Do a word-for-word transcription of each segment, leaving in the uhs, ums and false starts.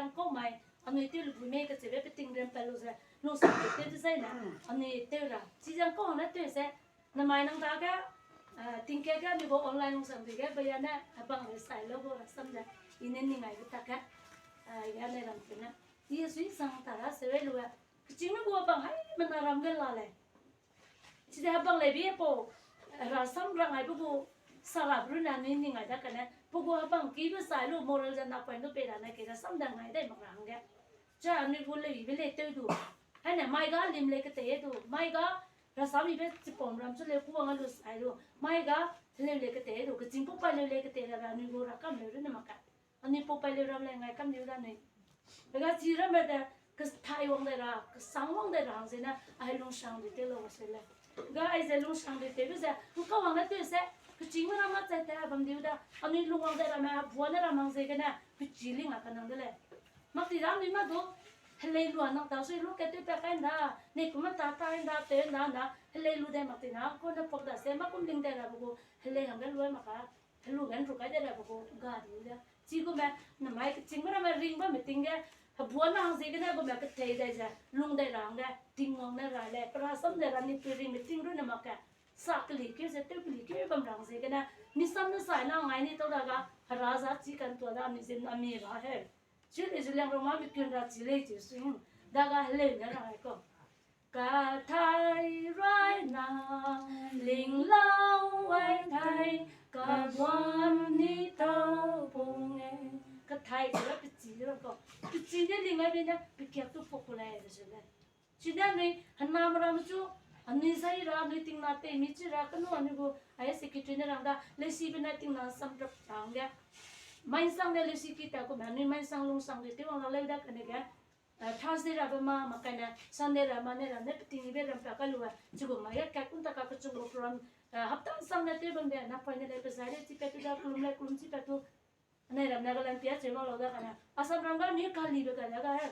Zangkau mai, anui tew lu bu mei kacheube peting rem pa lu ze, lungsang tew tew dezaine, anui tew ra. Chi zangkau hang ne tew ze, namai nang dage, eh, tingke ge anui gu online lungsang dui ge, baya ne, eh, bang le sai lo gu rasam ze, i ne ning ai ge tak ge, eh, ya ne ram te ne. I sui sang ta ra se we lu e, kechîngme gu bang hai mena ram ge la lei. Chide hebang lei bi pau, rasam rang ai pe gu sara bru na nui ning ai da kane. Pe gu hebang ki be sai lu moral ze na point du pei ra ne ke rasam da ngai dai mak ra hangge. Cha anui gu lei be lei tew du. Hai ne mai ga lim lei ketei du. Mai ga rasam i be chipom ram chu lei ku wang a lu sai du. Mai ga heleu lei ketei du. Kechîng pau pai leu lei ketei ra ra anui gu rakam leu rune mak ka. Anui pau pai leu ram lei ngai kam leu ra nui. Ga chi ramme de, kethai wang dai ra, kesang wang dai ra hang zene, ai lungsang dui tew lau se lei. Ga aize lungsang dui tewbe ze, ngkau wang ne tew se, kechîngme ram ma chai te bam diu da, anui lung wang dai ramme, bua ne ra mang ziegene, pechi ling a kanang de lei. Mak ti da anui ma du, helei lu a nang ta sui lu ke tew pa kai nda, nei kume ta ta nda, tew nda nda, helei lu dai mak ti na, ko ne pok da se, ma kum ling dai rabe gu, helei hangge lu ai mak ka. Helu ge nru kai de rabe gu ga di de. Chigume, namai kechîngme ramme ring bamme ting ge, hebua na hang ziegene gume kethei dai ze, lung dai ra hangge, Tingwang ne ra lei, pe rasam dai ra ni pe ringme ting ru ne mak ke, sa keli keu ze, tew keli keu bam ra hang ziegene, misam ne sai na ngai ni tau da ga, hera za chi kan tua da, mi zin na mi ra he. Chi lei zu liang roma mi kun ra chi lei chi sui, da ga heleu ne ra hai kau. Kathai rai na, ling lau ai thai, kabuan ni tau pung e. Kathai chi ra pechi ra kau. Pechi ne ling ai be ne, pekiak tu pok ku lei de zu lei. Chine anui, henam ramme chu, anui zai ra, anui tingna tei mi chi ra, kenu anui gu, ai secretary ne rang da, leusibe ne tingna sam rap ra hangge. Mainsang ne leusi ki ta kume, anui mainsang lungsang dui tew wang ra leu da kane ge, eh, Thursday rabe ma, mak kai ne, Sunday ra ma ne ra, ne peting ibe ram pa kai lu e, chigum mai ge, kat kun ta ka kechung gu program, eh, hapta sang ne tew bam de, na poi ne lei pe zai lei chi pat tu da, kelum lei kelum chi pat tu, anai ram ne ga lan pia cheu mak lau da kane, Assam ram ga mi kalibe ga da ga he,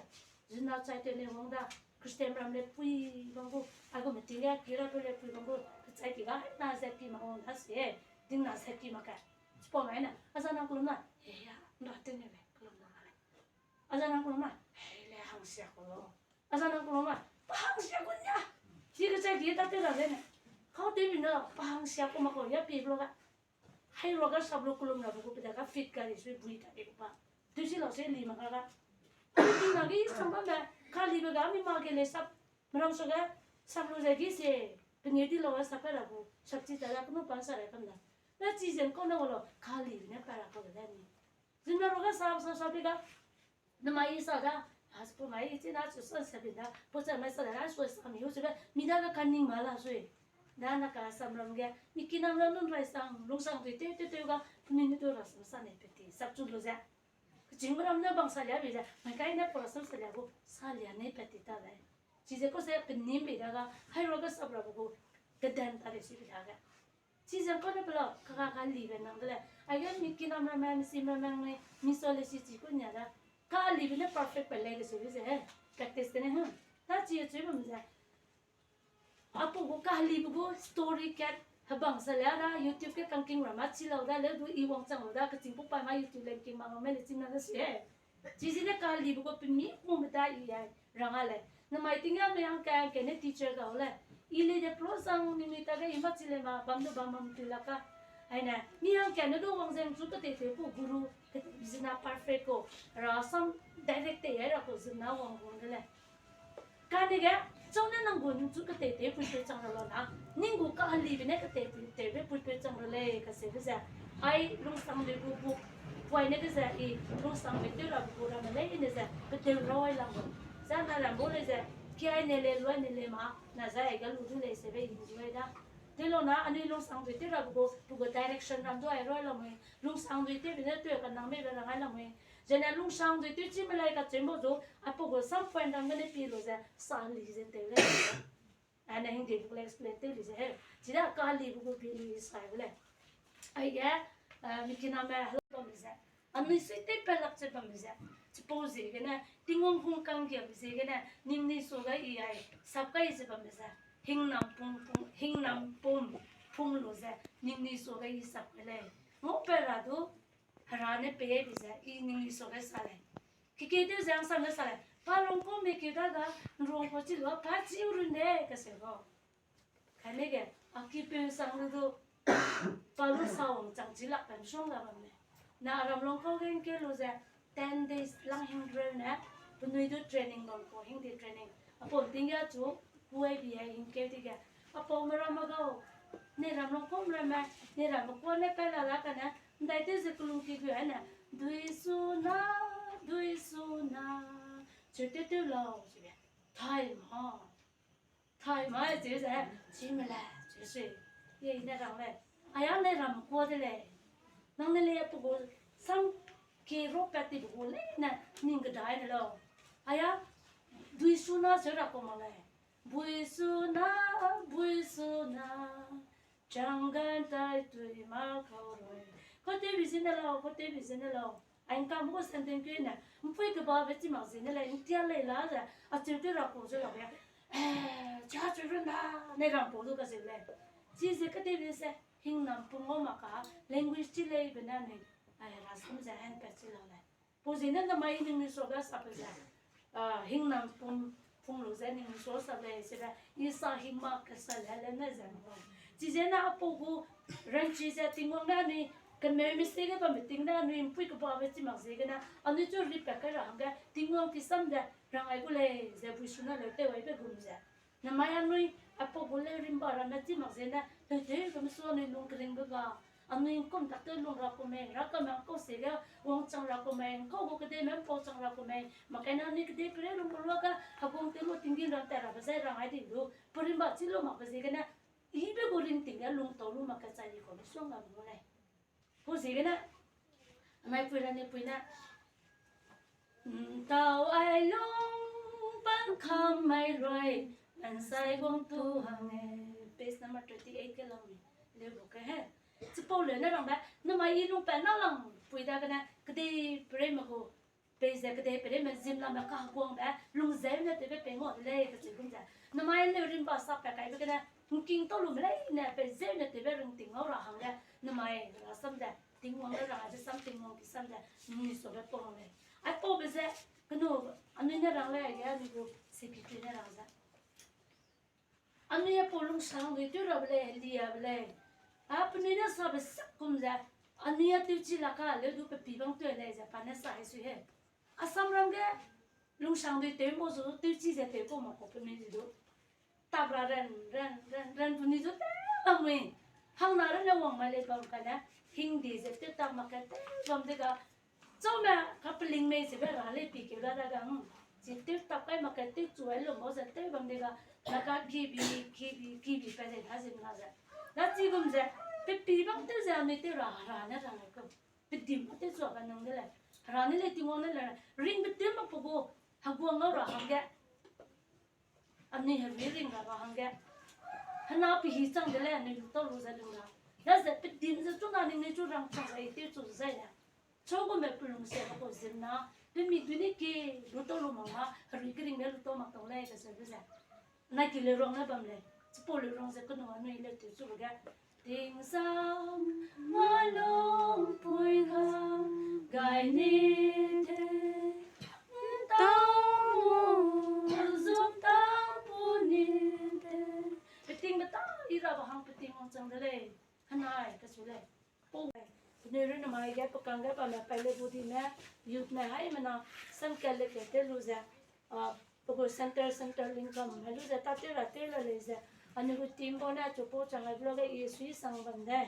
zina chai tew ne wang da, Christian ram le pui bam gu, agu meeting ge ki ra pe le pui bam gu, kechai ki ga, na ze pi mak wang da se, ding na ze pi mak ka, chipau mai ne, aza nang kelum na, he ya, nda tew ne le, kelum na le. Aza nang kelum na, he le hangsia ku lo. Aza nang kelum na, pa hangsia ku nia. Chi kechai ki ta tew ra le ne. Kau tew mi na, pa hangsia ku mak ku ya pi blo ga. Hai rua ga sap lu kelum ra bu gu pe da ga fit ga ri sui bui ta ri gu pa. Tew si lau se li mak ga ga. Ting na gi sam bam da, kalibe ga mi ma ge le sap, meram su ga, sap lu ze gi se, pengeu di lau ga sap kai ra gu, sap chi ta ra kenu pa sa ra kam da. Na chi zen kau na wa lau, kalibe ne pa ra kau de ni. Zina rua ga sap, sap, sap pi ga, namai i sa da, a, chipau mai i chi na chu sa sa bi da, pau cha mai sa da, a, su sa mi u chube, mi da ga kaning ma la sui. Da na ka samram ge, mi kinam ram nun rai sang, lungsang dui tew tew tew ga, mi ni du rasam sa nei pe ti, sap chu lu ze. Kechîngme ram ne bang sa lia bi ze, mai kai ne pau rasam sa lia gu, sa lia nei pe ti ta lei. Chize kau se penim bei da ga, hai rua ga sap ra bu gu, keden ta de si bi da ga. Chize kau ne pe lau, ka, ka, kalibe nang de lei. Aige mi kinam ramme, mi sim ramme nang lei, mi sa le si chi ku nia da. Kalibe ne perfect pe lei de su bi ze he. Practice de ne hu. Ta chi chu bam ze. Apau gu kalibe gu story kat hebang sa lia da YouTube ge kangking ram a chi lau da leu du i wangchang lau da kechîng pau pa ma YouTube lei king ma ngau me le chim na de si he. Chizi ne kalibe gu pemi gu medai i ai rang a lei. Namai ting a mei hangka hangka ne teacher gau lei. I lei de plo zang ningnui ta ge i ma chi lei ma bam du bam bam tui lak ka. Aine, mi hangka ne du wang zeng chu ketei tei ku guru, zina perfect ku, rasam direct tei ai ra ku zina wang wang de lei. Kane ge, chau ne nang gu ningchu ketei tei puipeu chang ra lau na, ning gu kalibe ne ketei puipeu tewbe puipeu chang ra lei kacheube ze, ai lungsangbe gu book, puai ne ge ze i lungsangbe tew rabe gu ramme leine ze, peteu rau ai lam gu. Zai na ram bau lei ze, kiai ne le, luai ne le ma, na zai ai ga lu du lei sebe i du ai da. Tew lau na, anui lungsangbe tew rabe gu, pe gu direction ram du ai rau ai lamui, lungsangbe tewbe ne tew kanang meibe rang ai lamui. Zene lungsangbe tew chî melai kacheu bau zu, aipau gu some point ram gene pi lu ze, sa li ze tew lei. Ane hingde book le explain tew li ze he. Chida kalibe gu pi li sai gu lei. Aige, eh, mi kiname hello bambe ze. Anui sui tei pelak ze bambe ze. Chipau ziegene, Tingwang hung kanggiabe ziegene, ningnui suage i ai, sap kai ze bambe ze. Hingnam pum pum, hingnam pum, pum lu ze, ningnui suage i sap kai lei. Ngau pe ra du, Hera ne pei bi ze, i ningnui suage sa lei. Keke tew ze hangsame sa lei, pa lungkau me keu da ga, nruang kau chi lua, pa chi u run de, kaseu bau. Kane ge, a kipeu sang lu du, pa lu sa wang chang chi lak pen suang ga bam lei. Na aram lungkau ge ngkeu lu ze, ten days lang hing reu ne, penui du training bam kau, hingde training. Apau ting ge chu, kuai bi ai hingkeu di ge. Apau me ram a gau, ne ram lungkau me ramme, ne ram me kuâ ne kai la la kane, ndai tew ze kelung ki gu ai ne, dui su na, dui su na, cheu tew tew lau, cheu be. Thai ma. Thai ma, cheu ze, chi me le, cheu sui. Ye ne rang lei. Aya ne ram kuâ de lei. Nang ne le pe gu sam ki ro pat ti pe gu leine, ning kedai de lau. Aya, dui su na cheu ra kau mak lei. Bui su na, bui su na, chang gan tai tui ma kau rui. Kau tew bi zene lau, kau tew bi zene lau. Ai ngkam gu sentence keu ne, mpui kebabe chi mak zene lei, ntia lei la ze, acheu tew ra kau ze lau ya. Eh, cha cheu run da, ne ram pau du kazeu lei. Chize ketew bi se, hingnam pum ngau mak ka, language chi lei be ne ni, ai rasam ze hen pat chi lau lei. Pau zene namai ningnui suage sape ze, ah, hingnam pum, pum lu ze ningnui suage sape lei, sebe, i sa hingma kesa le le ne ze mak. Chizene apau gu ranchi ze Tingwang ne anui, kemeume se ge bamme ting ne anui mpui kebabe chi mak ziegene, anui chu ripat kai ra hangge, Tingwang kisam ze, rang ai gu lei, ze bui su na leu tew ai be gum ze. Namai anui, apau gu leu rimba ramme chi mak zene, leu tew gum su anui lung keringbe ga, anui ngkum tak tew lung ra ku mei, rakame ngkau se ge, wangchang ra ku mei, ngkau gu kedei me mpau chang ra ku mei, mak kai ne anui kedei perei lung keluage, heguang tew lu tinggîm ram tat rabe zai rang ai di lu, perimba chi lu makbe ziegene, ibe gu ringting ge lungtau lu mak kechai di kau lu suang ga lu lei. Pu ziegene, anai pui ra ni pui ne, ntau ai lung pan kam mai rui, ansai guang tu hang e, page number twenty eight ke lam mi, leu bu ke he. Chipau leu ne rangbe, namai i lungpat na lang pui dagene, kedei pereime gu, peize kedei pereime zimlame kaheguangbe, lungzeu ne tewbe pei ngau de lei, kacheu gum ze. Namai leu rimba sapat kaibe gene, ngking tau lume leine, peizeu ne tewbe ringting ngau ra hangge, namai rasam ze, Tingwang le rang aibe sam Tingwang kisam ze, nui suage pau lei. Aipaube ze, kenu, anui ne rang lei ge, anui gu secretary ne rang ze. Anui apau lungsangdui tew rabe lei, heliabe lei. A penui ne sabe sak kum ze, anui a tewchi lak ka leu du pe pî bang tew lei ze pa ne sa hesui he. Assam ram ge lungsangdui tew mau zu tewchi ze tew kau mak kau penui zi du. Tap ra ran, ran, ran, ran penui zu tew bam mui. Hangna runne wang mai lei bam kane, hingde ze tew tap mak ke tew bam de ga, chaume, kapeling mei zebe ra lei pi keu la da ga, hmm. Chi tew tap kai mak ke tew chu ai lum bau ze tew bam de ga, na ka gibi, gibi, gibi pa ze da zim na ze. Da chi gum ze, pe pî bang tew ze anui tew ra, hera ne rang ai kau. Pe dim bang tew chu a ba nang de lei. Hera ne lei Tingwang ne lei, ringbe tew mak pe gu, heguang ngau ra hangge. Anui herui ring ra ba hangge. Hena pe hi chang de lei anui lu tau lu ze lung ra. Daze pe dim ze chuna ningnui chu rangchang ra i tew chu zai le. Chau gume pe lungsiabe kau zimna, pe mi dui ne ki lu tau lu mak na, herui keringbe lu tau mak tau lei kacheube ze. Nai ki leu rang ne bam lei. Chipau leu rang ze kenu anui leu tew chube ge. Tingsam ma lungpui ga gai ni te, ntau mu zum tau pu ni te. Peting beta i ra ba hang peting wangchang de lei. Henai kacheu lei. Pau, penui runne mai ge pekang ge bamme paileu gu dime, youth ne haimena, samkat le ke tew lu ze, a, pe gu center, center lingkam, hai lu ze tâtew ra tew la lei ze, anui gu team bau ne chupau chang ai vlog ge i sui sang bam de.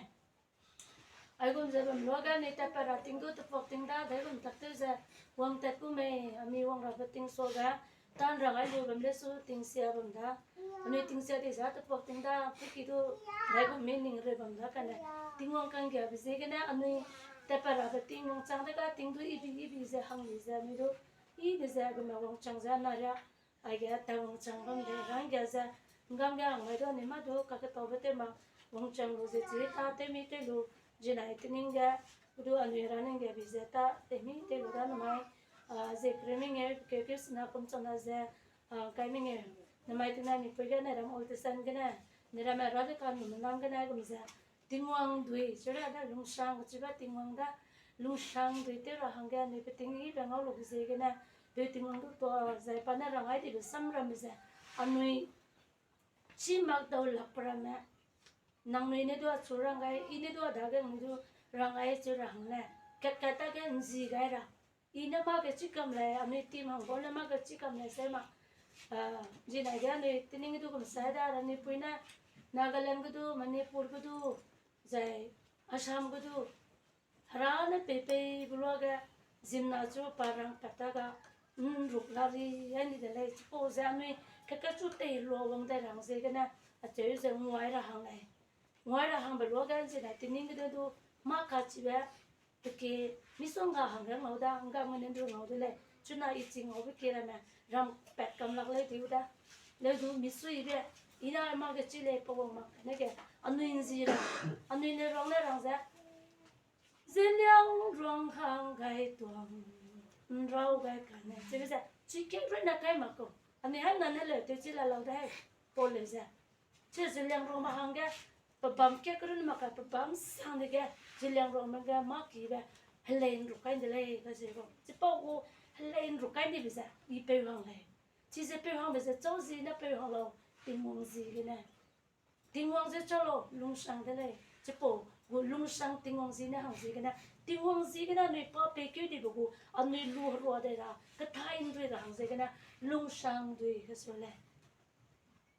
Aigum ze bam luage anui tatpat ra ting du tepuak ting da, daigum tak tew ze, wangtat ku mei, ami wang rabe ting suage, tan rang ai lu bam le su tingsia bam da. Anui tingsia di ze tepuak ting da, puki du, daigum mi ning rei bam da kane. Tingwang kanggiabe ziegene anui tatpat rabe ting wangchang de ga ting du ibi ibi ze hang di ze anui du, ibe ze gume wangchang ze na ria, aige ta wangchang bam de, ranggia ze, ngam ge hang mai du anui mâ du kaketaube tew mak, wangchang lu ze chi tâtew mi tew lu, zinai tening ge, du anui ra ning ge bi ze tâtew mi tew lu da namai, a, ze kre mengeu, keu keu sena kum chang na ze, a, kai mengeu, namai tingna mipui ge ne ram old testament gene, ne ramme ra de ka nu menam gene gum ze, Tingwang dui, chira da lungsang, chiba Tingwang da, lungsang dui tew ra hangge anui peting yibe ngau lu ziegene, peu Tingwang du tua zai pa ne rangai dibe samramme ze, anui chî mak dau lak pe ramme, nangnui ne du achu rang gai, i ne du a dage nangnui du rang gai chu ra hang le, kat kat dage nzi gai ra. I ne mâ ge chî kam lei, anui team hang bau ne mâ ge chî kam lei se ma. Zinai ge anui tening ge du gum sai da, anui pui ne Nagaland ge du, Manipur ge du, zai Assam ge du, hera ne peipei beluage, zimna chu pa rang pat ta ga, nruk la ri, ai ni de lei, chipau ze anui keke chu tei lua wang dai ra hang ziegene, acheu ze nguai ra hang lei. Nguai ra hangbe luage ’nzinai tening ge de du, mâ kachibe, peke, misongga hangge ngau da, ngga ngene du ngau de lei, chuna i chi ngaube ki ramme, ram pat kam lak lei diu da. Leu du misuibe, i na mâ ge chi lei pe wang mak ne ge, anui ’nzi ra, anui ne rang ne rang ze, Zeliangrong hang gai tuang, ’nrau gai kane, chibe ze, chike rui na kai mak kau. Anui haimna ne leu tewchi la lau de hei, pau leu ze. Chi Zeliangrongme hangge, pebâm ke kerun mak kai, pebâm sang dege, Zeliangrongme ge mâ kibe, helei ’nruk kai de lei, kaze gu. Chipau gu, helei ’nruk kai dibe ze, i peu hang lei. Chize peu hangbe ze, chau zi ne peu hang lau, Tingwang ziegene. Tingwang ze chau lau, lungsang de lei. Chipau gu lungsang Tingwang zi ne hang ziegene. Tingwang ziegene anui pa peikeu dibe gu, anui lu herua dei ra, kethai ’ndui ra hang ziegene, lungsang dui kesu lei.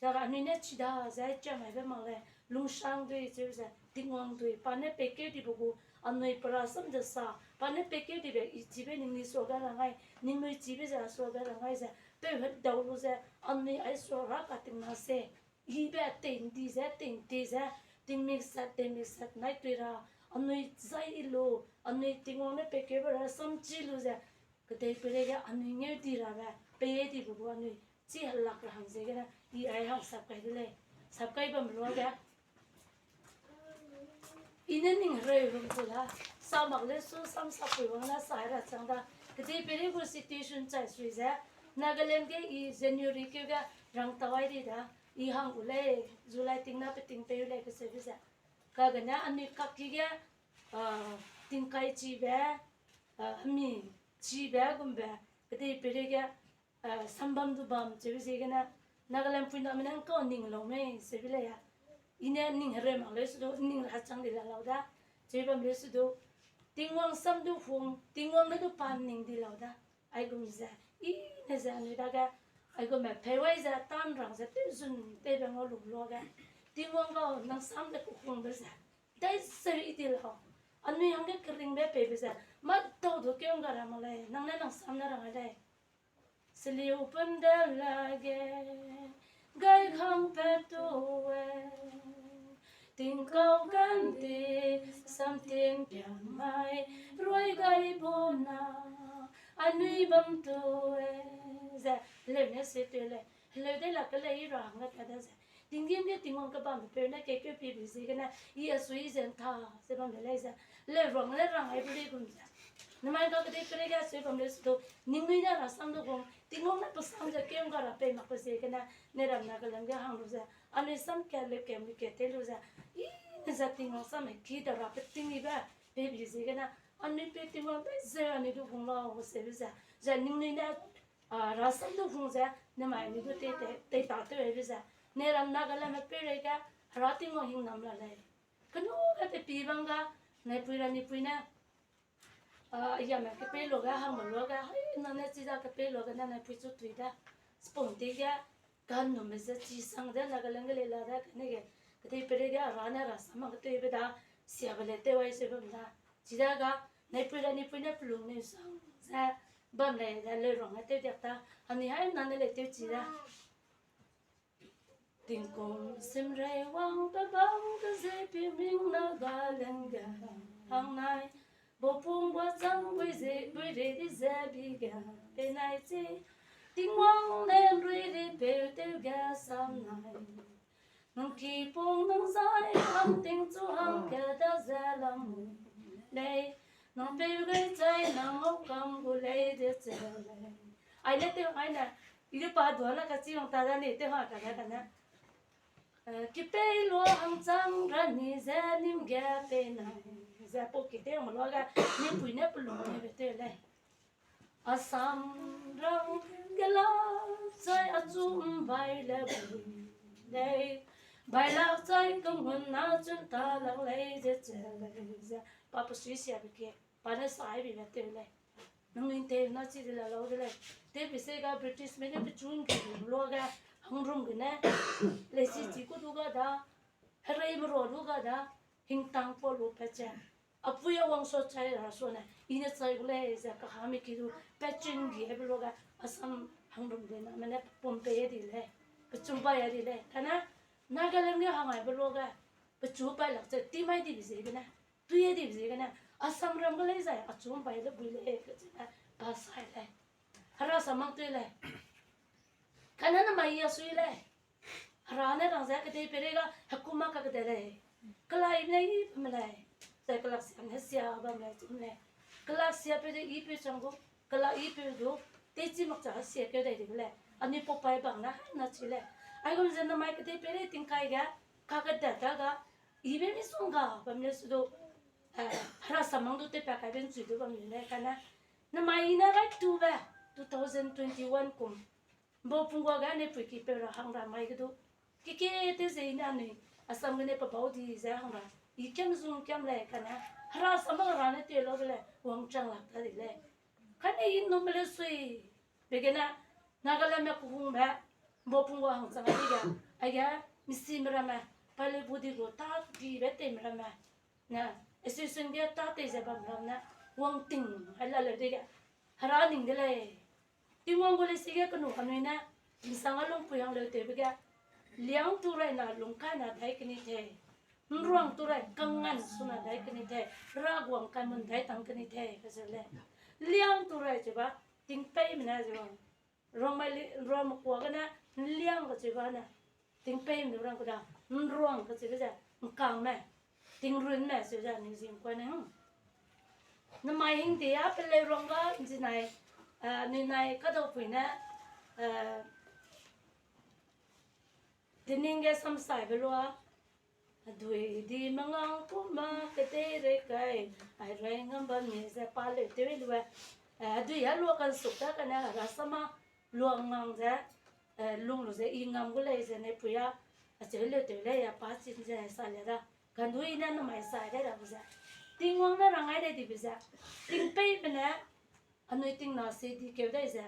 Daga anui ne chida ze chamaibe mak lei, lungsang dui cheu ze, Tingwang dui, pa ne peikeu dibe gu, anui pe rasam ze sa, pa ne peikeu dibe i chibe ningnui suage rangai, ningnui chibe ze asuage rangai ze, peu hedau lu ze, anui ai sua ra katingna se, ibe tei ’ndi ze, tei ’nti ze, tingmik sat, teimik sat nai tui ra, anui zai i lu, anui Tingwang ne peikeube rasam chi lu ze, kedei peireige anui ngeu di rabe, pei dibe gu anui, chi helak ra hang ziegene, i ai hang sap kai de lei, sap kai bam luage. I ne ning hereu lung ku la, sa mak leu su sam sapui wang na sa ra chang da, kedei peirei gu situation chai sui ze, Nagaland ge i January keu ge rang tau ai di da, i hang gu lei, July ting na peting pei u lei keseube ze. Kagene anui kakki ge, ah, tingkai chibe, ah, hemi chibe gumbe, kedei peirei ge, ah, sambam du bam cheu ziegene, Nagaland puiname ne ngkau ning lau mei seube lei a. I ne ning hereu mak leu su du, ning ra chang di la lau da. Cheu bam leu su du, Tingwang sam du hung, Tingwang ne du pa ning di lau da. Aigum ze, i ne ze anui dage, aigumme peiwai ze, tanrang ze, tewzun tewbe ngau lu luage. Tingwang gau, nang sam ze kehungbe ze, dai zeu i di lau. Anui hangge keringbe peibe ze, mâ dau du keu ngga ra mak lei, nang ne nang sam ne rang ai lei. Seliu pum de lage, gai hang pat tu e, tingkau kante, samting piang mai, rui gai bu na, anui bam tu e, ze, heleu ne se teu lei, heleu de la ke lei i ra hangge ta da ze. Tinggîm ge Tingwang kebambe peu ne keikeu piebe ziegene, i asui ze ’nta ze bam de lei ze. Leu ruang ne rang aibe lei gum ze. Namai ga kedei peirei ge asui bam leu su du, ningnui ne rasam du gum, Tingwang ne pe sam ze keu ngga ra pei makbe ziegene, ne ram Nagaland ge hang lu ze. Anui sam kat leu kat mi kat tei lu ze. I ne ze Tingwang sam heki da ra peting ibe, peibe ziegene. Anui peu Tingwang dai zeu anui du hung lau seube ze. Ze ningnui ne, ah, rasam du hung ze, nemai anui du tei, tei, tei ta tew aibe ze. Ne ram Nagalandme peireige, hera Tingwang hingnam la lei. Kenu ge pe pi bang ga, naipui ra nipui ne, ah, yame kepei luage, hangme luage, hai, nang ne chiza kepei luage, ne naipui chu tui de. Spon ti ge, kanume ze chi sang de, Nagaland ge lei la de, kane ge, kedei peirei ge, hera ne rasam mak keteube da, siabe le tew ai se bam da. Chidaga, naipui ra nipui ne pelung ne sang ze, bam lei ze, leu ruang ne tew diak ta, anui hai nang ne lei tew chi da. Tingkum simrei wang pe bam ke ze pi ming Nagaland ge hang nai. Bopung bua chang bui ze, bui re di ze bi ge pe nai chi. Tingwang ne rui ri peu tew ge sam nai. Nang ki pung nang zai hang ting chu hang ke da ze lam lei. Nang peu gai chai nang ngau kam gu lei de che lei. Ai ne tew ai ne. I de pa dua na kachi wang ta da ne tew ha ka da ka ne. Eh, kipei lua hangchang ra ni ze nim ge pei nang ze pau ki te ma lua ge, ni pui ne pelung ne be te lei. Assam ram ge la chai achum bai le bui lei. Bai la chai kanggun na chun ta lang lei ze che lei ze. Pa pe sui sia be ke. Pa ne sai bi be te lei. Nang ning te na chi de la lau de lei. Te bi se ga British me ne pe chun ki lua ge hangrum ge ne. Le si chi ku du ga da. Herei me ro du ga da. Hingtang po lu pe che. Apui a wang so chai ra so ne, i ne chai gu lei ze kahami ki du, pe ching gi hebe lua ga, Assam hangrum de na, mene pum pe di lei, pe chu bai di lei, kane, Nagaland ge hangai be lua ga, pe chu bai lak ze, ti mai di bi ziegene, tui di bi ziegene, Assam ram ge lei zai, achum bai le bui lei, ke ze, pa sai lei. Hera sa mang tui lei. Kane na mai ya sui lei. Hera ne rang ze kedei peireige, hekuma ka kedei lei. Kelak i ne i bam lei. Zai kelak sia ne sia bam lei, chum lei. Kelak sia pe de i pe chang gu, kelak i pe du, te chi mak cha sia keu dai di lei. Ani pau pai bang na, na chi lei. Aigum ze na mai kedei peirei tingkai ge, ka kedei ta ga, i be mi sung ga bam lei su du. Eh, hera sa mang du te pa kai ben chui du bam lei kane. Na mai i ne right to be, two thousand twenty-one kum. Mbau pung gua ga ne pui ki pe ra hang ra mai ge du. Keke te ze i ne anui, Assam ge ne pe bau di ze hang ra. I kiam zung kiam lei kane. Hera sa mang ra ne te lo de lei, wang chang lak ta di lei. Kane i num le sui. Be gene, Nagaland me kuhung be, mbau pung gua hang chang di ga. Aige, misi me ramme, pa le bu di gu ta di be te me ramme. Na, association ge tâ tei ze bam ram ne, wang ting, hai la leu dege, hera ning de lei. Tingwang gu lei sige kenu anui ne, nsang a lungpui hang leu tewbe ge, liang tu rai na lungkai na dai keni tei, nruang tu rai kangngan su na dai keni tei, raguang kai mun dai tang keni tei, kacheu lei. Liang tu rai cheu ba, tingpeime ne cheu ba, rangmai li, rangme kua gene, nliang kacheu ba ne, tingpeime ne rang ku da, nruang kacheube ze, nkangme, tingrunme cheu ze, anui zing kua ne, hmm. Namai hingde a peleu rang ga nzinai, eh, anui nai kadaupui ne, eh, dening ge samsaibe lua, adui di mengang kuma kedeirei kai, ai rei ngam bam ni ze pa leu tew lu e, eh, adui a lua kansuk ta kane rasam a lua ngang ze, eh, lung lu ze i ngam gu lei ze ne pui a, acheu leu tew lei a pa chin ze sa le da. Kandui ne namai sai dai ra bu ze. Tingwang ne rang ai dai dibe ze. Tingpeime ne, anui tingna se di keu dai ze.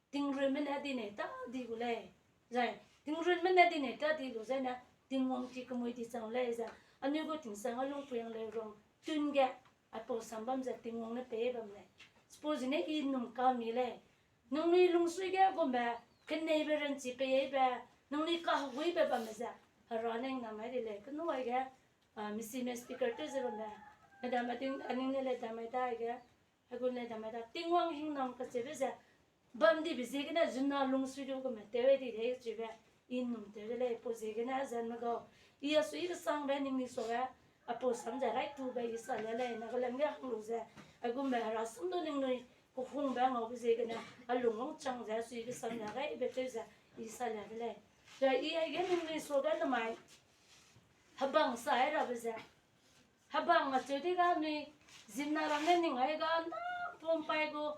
Tingrunme ne di nei ta di gu lei. Zai, tingrunme ne di nei ta di lu zai ne, Tingwang ki kemui di chang lei ze. Anui gu tingsang a lungpui hang leu rang, tun ge, aipau sam bam ze Tingwang ne pei bam lei. Chipau zene i num ka mi lei. Nangnui lungsui ge gumbe, keneibe ranchi peibe, nangnui kaheguibe bamme ze, hera neng na mai di lei. Kenu aige, ah, misime speaker tew ze bambe, madam aning, aning ne lei dam mai da aige, aigum lei dam mai da, Tingwang hingnam kacheube ze, bam dibe ziegene zuna lungsui du gume tew di lei chibe, i num tew de lei, pau ziegene zanme gau. I a sui kesangbe ningnui suage, aipau sam ze raitube i sa le lei, Nagaland ge hang lu ze, aigumbe hera sum du ningnui, kehungbe ngaube ziegene, a lung wangchang ze, sui kesang ze, raibe tew ze, i sa le de lei. Ze i aige ningnui suage namai, hebang sai rabe ze, hebang acheu di ga nui, zimna ramme ning ai ga na pum pai gu,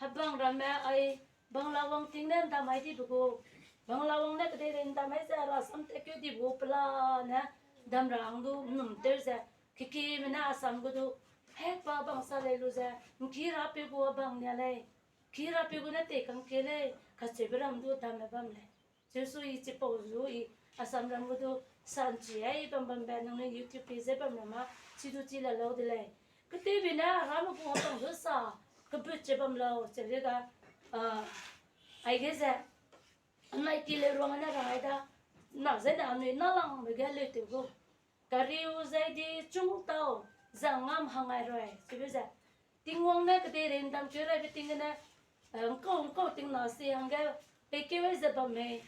hebang ramme ai, Bangla wang ting ne ndamai dibe gu, Bangla wang ne kedeirei ndamai ze rasam tekeu dibe gu pelane, dam ra hang du num tew ze, kekime ne Assam gu du, hekpa bang sa lei lu ze, nki rapeu gu a bang nia lei, nki rapeu gu ne tei kangkie lei, kacheube ram du damme bam lei. Jesu i chipau zu i Assam ram gu du sanchi ai bam bambe nangnui YouTube page ze bam ra ma, chi du chi la lau de lei. Ketewbe ne ramme gu hapang du sa, kebut che bam lau, cheu de ga, ah, aige ze, anai ki leu ruang ne rai da, na zene anui nalangbe ge leu tew gu. Kariu zai di chung tau, zang ngam hang ai rui, chibe ze. Tingwang ne kedeirei ndam keu raibe ting gene, eh, ngkau, ngkau tingna se hangge, peikeu ai ze bamme,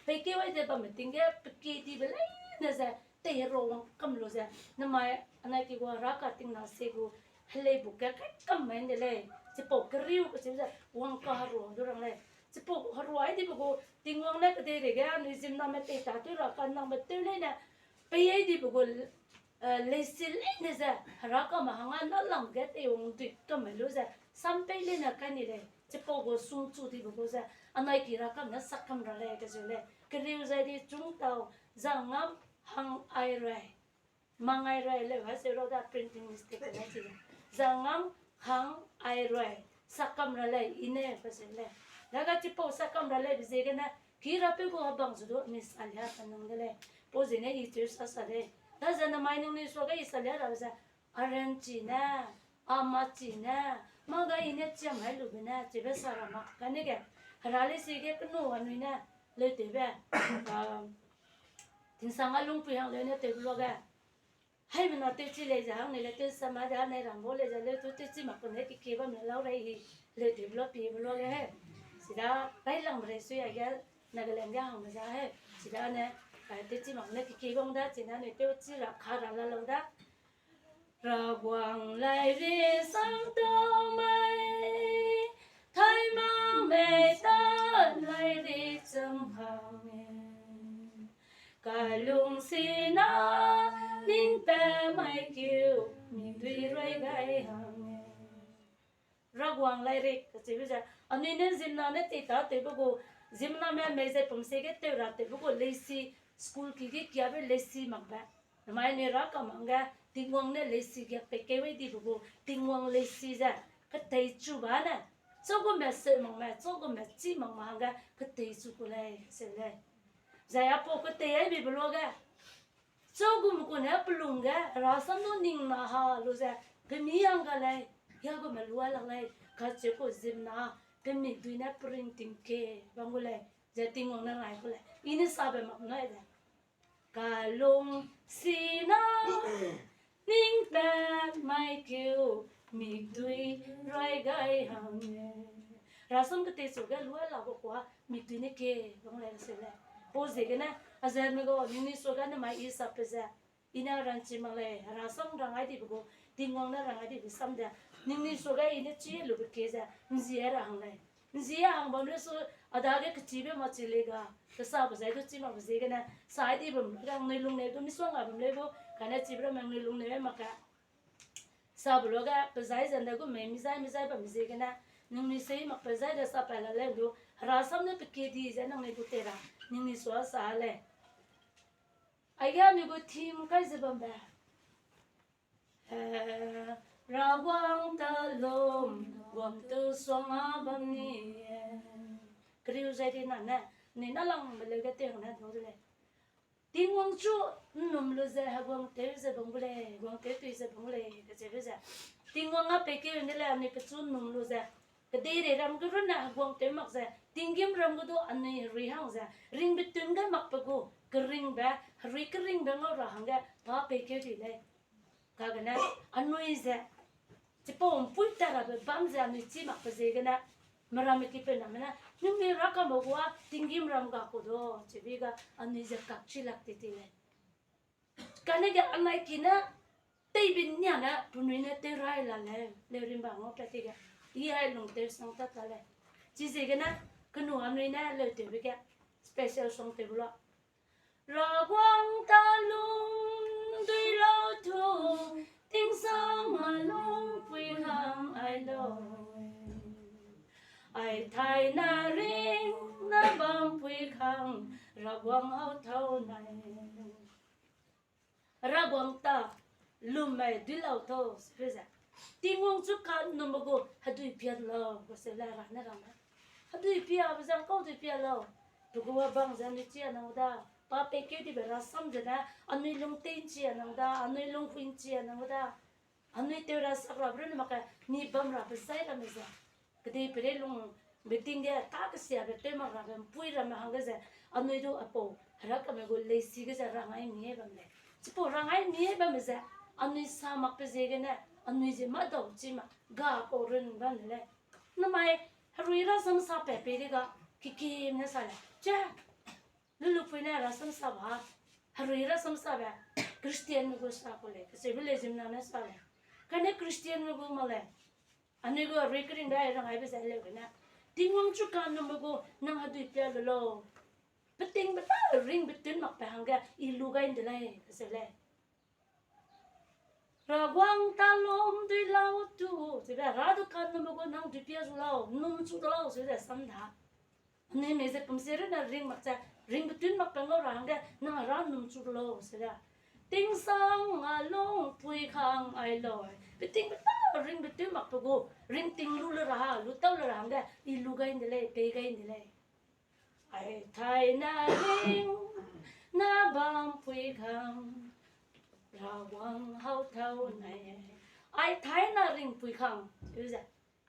peikeu ai ze bamme ting ge, peki dibe leine ze, tei hero wang kam lu ze, namai, anai ki gua ra ka tingna se gu, helei bu ge kai kam mai de lei, chipau keriu kachibe ze, wang ka hero du rang lei. Chipau gu heruai dibe gu Tingwang ne kedeirei ge anui ziemmename tei ta tew ra ka'nnangbe tew leine, pei ai dibe gu, eh, leisi leine ze, Herakame hangge nâlangge teiwang dui kamme lu ze, sam pei leine kai ni lei. Chipau gu sungchu dibe gu ze, anai ki Herakame ne sak kam ra lei kacheu lei. Keriu zai di chungtau, zangam hang ai rui. Mang ai rui leu, ha seu lau da printing mistake ne chi lei. Zangam hang ai rui, sak kam ra lei, i ne kacheu lei. Daga chipau sak kam ra leibe ziegene, ki rapeu gu hebang zu du, mi salia kanang de lei. Pau ziegene i cheu sa sa lei. Daze namai ningnui suage i salia rabe ze, a ranchi ne, a machi ne, mâ ga i ne chiam hai lube ne, chibe sa ra mak kane ge. Hera leisi ge kenu anui ne, leutewbe, ah, tingsang a lungpui hang leu ne tewbe luage. Haimena tewchi lei ze hang ni le tewsam a de anai rang bau lei ze leu tu tewchi mak kune kekie bam le lau rei hi, leutewbe lua piebe luage he. Sida railangbe rei sui aige, Nagaland ge hangbe za he. Sida ne, eh, tewchi mak ne kekie bam da, chine anui tewchi ra ka ra la lau da. Raguang lairi sang tau mai, thaimang mei ta lairi cham hang e. Kalung sina ning pe mai kiu, mi dui rui gai hang e. Raguang lairi kacheube ze, anui ne ziemmena ne tei ta tewbe gu, ziemmename mei ze pumsie ge tew ra tewbe gu leisi, school ki ge kiabe leisi makbe. Namai anui Herakame hangge, Tingwang ne leisi ge peikeu ai dibe gu, Tingwang leisi ze, keteichu ba ne, chau gume seu makme, chau gume chî makme hangge, keteichu ku lei, seu lei. Zai apau ketei ai bibe luage, chau gum ku ne pelung ge, Herasam du ning na ha lu ze, pemi hang ga lei, ya gume luai lak lei, kacheu ku ziemmena, pemi dui ne peringting ke, bam gu lei, ze Tingwang ne rai ku lei, i ne sabe mak nai de. Kalung sina, ning pe mai kiu, mikdui rui gai hang e. Herasam ketei chu ge luai lak gu kua, mikdui ne ke, bam lei seu lei. Pau ziegene, azeme gu, ningnui suage namai i sape ze, i ne ranchi mak lei, Herasam rang ai dibe gu, Tingwang ne rang ai dibe sam de, ningnui suage i ne chî lube kie ze, nzie ra hang lei. Nzie hang bam le su, a dage kechibe mak chi lei ga, kesabe zai du chî makbe ziegene, sa ai di bam, nangnui lungneu du misongga bam lei gu, kane chibe ramme nangnui lungneu mak ka. Sabe luage, pe zai ze nda gu mei, mi zai, mi zai bam ziegene, ningnui sei mak pe zai de sa pa la leu du, Herasam ne pe kie di ze nangnui gu tei ra, ningnui sua sa lei. Aige anui gu theme kai ze bambe. Eh, Raguang ta lum, guang tu suang a bam ni e. Keriu zai di na ne, ni na langbe leu ge tei hang ne du de lei. Tingwang chu nnum lu ze, heguang tew ze bam gu lei, guang tew tui ze bam gu lei, kacheube ze. Tingwang a peikeu ne lei anui pechu nnum lu ze. Kedeirei ram ge runne heguang tew mak ze, tinggîm ram ge du anui herui hang ze, ringbetun ge makbe gu, keringbe, herui keringbe ngau ra hangge, pa peikeu di lei. Kagene, anui ze, chipau mpui ta rabe bam ze anui chî makbe ziegene, meramme kipeu name ne, ningnui Herakame gua, tinggîm ram ga ku du, chibi ga, anui ze kakchi lak ti ti lei. Kane ge anai ki ne, teibe nia ne, penui ne tew rai la leu, leu rimba ngau pat ti ge, i hai lung tew sang ta ta lei. Chiziegene, kenu anui ne leu tewbe ge, special song tewbe la. Raguang ta lung dui lau tu, tingsang ma lungpui hang ai lau. Ai thai na ring na bampui hang, Raguang hau tau nai. Raguang ta lum mai dui lau tau, pe ze. Tingwang chu kanumbe gu, hedui piat lau, gu se le ra ne ra ne. Hedui piabe zang kau dui piat lau. Pe gu wa bang ze anui chia nang da. Pa peikeu dibe Herasam ze ne, anui lungtei nchia nang da, anui lunghui nchia nang da. Anui tew ra sak rabe run mak ka, ni bam rabe zai ramme ze. Kedei pere lung, beting ge, ta kesiabe tew mak rabe mpui ramme hangge ze, anui du apau, Herakame gu leisi ge ze rangai mi bam lei. Chipau rangai mi bam ze, anui sa makbe ziegene, anui ze mâdau chi mak, ga kau run bam de lei. Namai, herui Herasam sa pe peri ga, kikim ne sa lei. Che, lulupui ne Herasam sa ba, herui Herasam sabe, Christianme gu sa ku lei, kacheube lei ziemmena ne sa lei. Kane Christianme gu mak lei. Anui gu herui keringbe ai rangaibe ze leu gene. Tingwang chu kanumbe gu nang hedui pia lu lau. Peting beta ring betun makbe hangge I lu gai nde lei, kacheu lei. Raguang ta lum dui lau tu, chibe Hera du kanumbe gu nang dui pia zu lau, num chu du lau, chibe sam da. Anui mei ze pum se rune ring mak ze, ring betun makbe ngau ra hangge, nang Hera num chu du lau, chibe. Tingsang a lung pui kang ai lau. Peting beta ring betun makbe gu, ring ting lu le ra ha, lu tau le ra hangge, I lu gai nde lei, pei gai nde lei. Ai thai na ring, na bam pui kang, Raguang hau tau nai. Ai thai na ring pui kang, chibe ze.